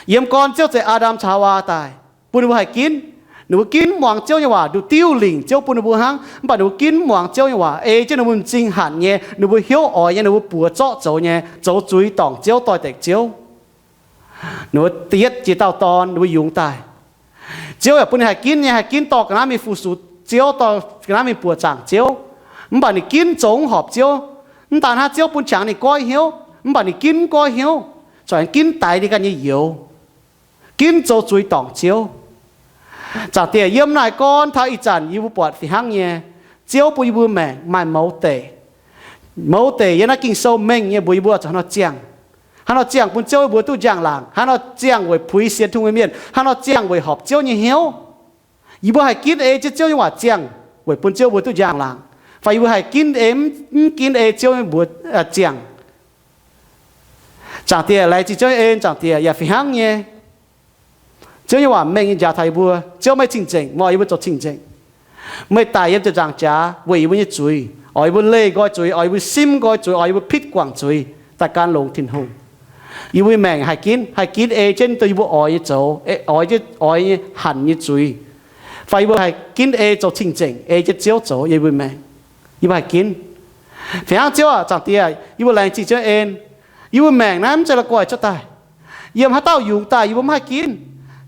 Yiem gorn Ziouv zeix Aa^ndam caux Haawaa daaih, bun ninh mbuo haih ginv. Ninh mbuo ginv mv muangx Ziouv nyei waac, nduqc diuv lingc Ziouv bun ninh mbuo hnangv. Mv baac ninh mbuo ginv mv muangx Ziouv nyei waac, ei jienv ninh mbuo m'zing hanc nyei, ninh mbuo hnyouv oix nyei, ninh mbuo buoz zorqv zoux nyei, zoux zuiz dorngc Ziouv, doix-dekc Ziouv. Ninh mbuo da'yietv jiex dauh dorn, ninh mbuo yungz daaih. Ziouv yaac bun ninh haih ginv nyei, haih ginv dorh ga'naaiv mingh fu-sux Ziouv, dorh ga'naaiv mingh buoqc zaangc Ziouv. Mv baac ninh ginv zoux mv horpc Ziouv. Mv daan hnangv, Ziouv bun qangx ninh goiv hnyouv, mv baac ninh ginv mv goiv hnyouv, corc ginv daix ninh ganh nyei youz, ginv zoux zuiz dorngc Ziouv. Zaangc Diex, yiem naaiv gorn taux ih zanc yie mbuo buatc fih hnangv nyei, Ziouv bun yie mbuo maengc maaih mouz deic. Mouz deic yiem naaiv Ging-Sou mengh nyei mbuox yie mbuo zuqc hnangv nor ziangh. Hnangv nor ziangh bun Ziouv yie mbuo duqv njang-laangc. Hnangv nor ziangh weic puix sienx Tin-Hungh nyei mienh. Hnangv nor ziangh weic horpc Ziouv nyei hnyouv. Yie mbuo haih ginv ei jienv Ziouv nyei waac ziangh weic bun Ziouv mbuo duqv njang-laangc, fai yie mbuo haih ginv ei, mv ginv ei Ziouv nyei mbuox ziangh. Zaangc Diex, laengz zingh Ziouv nyei en, Zaangc Diex, yaac fih hnangv nyei, Ziouv nyei waac mengh nyei njaaux taux yie mbuo. Ziouv meih cing-nzengc, meih oix yie mbuo zoux cing-nzengc. Meih daic yiem ziepc nzaangc jaax weic yie mbuo nyei zuiz, oix yie mbuo leih nqoi zuiz, oix yie mbuo simv nqoi zuiz, oix yie mbuo pitv guangc zuiz, daaih gan longx Tin-Hungh. Yie mbuo nyei maengc haih ginv, haih ginv ei jienv dongh yie mbuo oix nyei zoux, oix jienv oix nyei hanc nyei zuiz, fai yie mbuo haih ginv ei zoux cing-nzengc ei jienv Ziouv zoux yiem yie mbuo maengc. Yie mbuo haih ginv. Fih hnangv Ziouv aac, Zaangc Diex, yie mbuo laengz zingh Ziouv en. Yie mbuo maengc naaiv mv zeiz la'guaih cuotv daaih. Yiem haaix dauh yungz daaih yie mbuo mv haih ginv.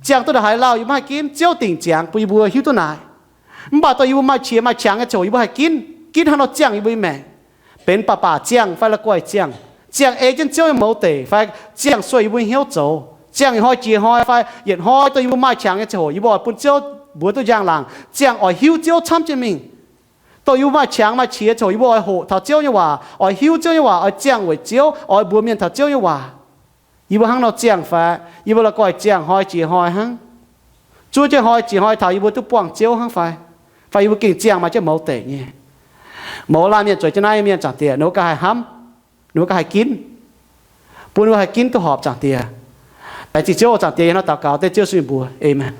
Ziangh duqv ndongc haaix lauh yie mbuo mv haih ginv. Ziouv dingc ziangx bun yie mbuo hiuv duqv naaic. Mv baac dongh yie mbuo maaih qiex maaih qangx nyei ziangh hoc yie mbuo haih ginv. Ginv hnangv nor ziangh yie mbuo nyei maengc. Benx baac baac ziangh fai la'guaih ziangh, ziangh ei jienv Ziouv nyei mouz deic fai ziangh sueih yie mbuo nyei hnyouv zoux, ziangh ih hnoi jiex hnoi fai yietc hnoi dongh yie mbuo maaih qangx nyei ziangh hoc yie mbuo oix bun Ziouv mbuox duqv njang-laangc, ziangh oix hiuv Ziouv camv jienv mingh. Dongh yie mbuo maaih qangx maaih qiex ziangh hoc yie mbuo oix hoqc taux Ziouv nyei waac, oix hiuv Ziouv nyei waac, oix ziangh weic Ziouv, oix mbuox mienh taux Ziouv nyei waac. Yie mbuo hnangv nor ziangh fai yie mbuo la'guaih ziangh hnoi jiex hnoi hnangv? Zuov jienv hnoi jiex hnoi taux yie mbuo duqv buangh Ziouv hnangv fai? Fai yie mbuo gengh ziangh maaih jienv mouz deic nyei? Mouz laanh mienh zueiz jienv naaiv nyei mienh, Zaangc Diex, ninh mbuo ganh haih hnamv, ninh mbuo ganh haih ginv, bun ninh mbuo haih ginv duqv horpc, Zaangc Diex. Laengz zingh Ziouv, Zaangc Diex, yie hnangv nor daux gaux dengv Ziouv Yesu nyei mbuox. Aamen.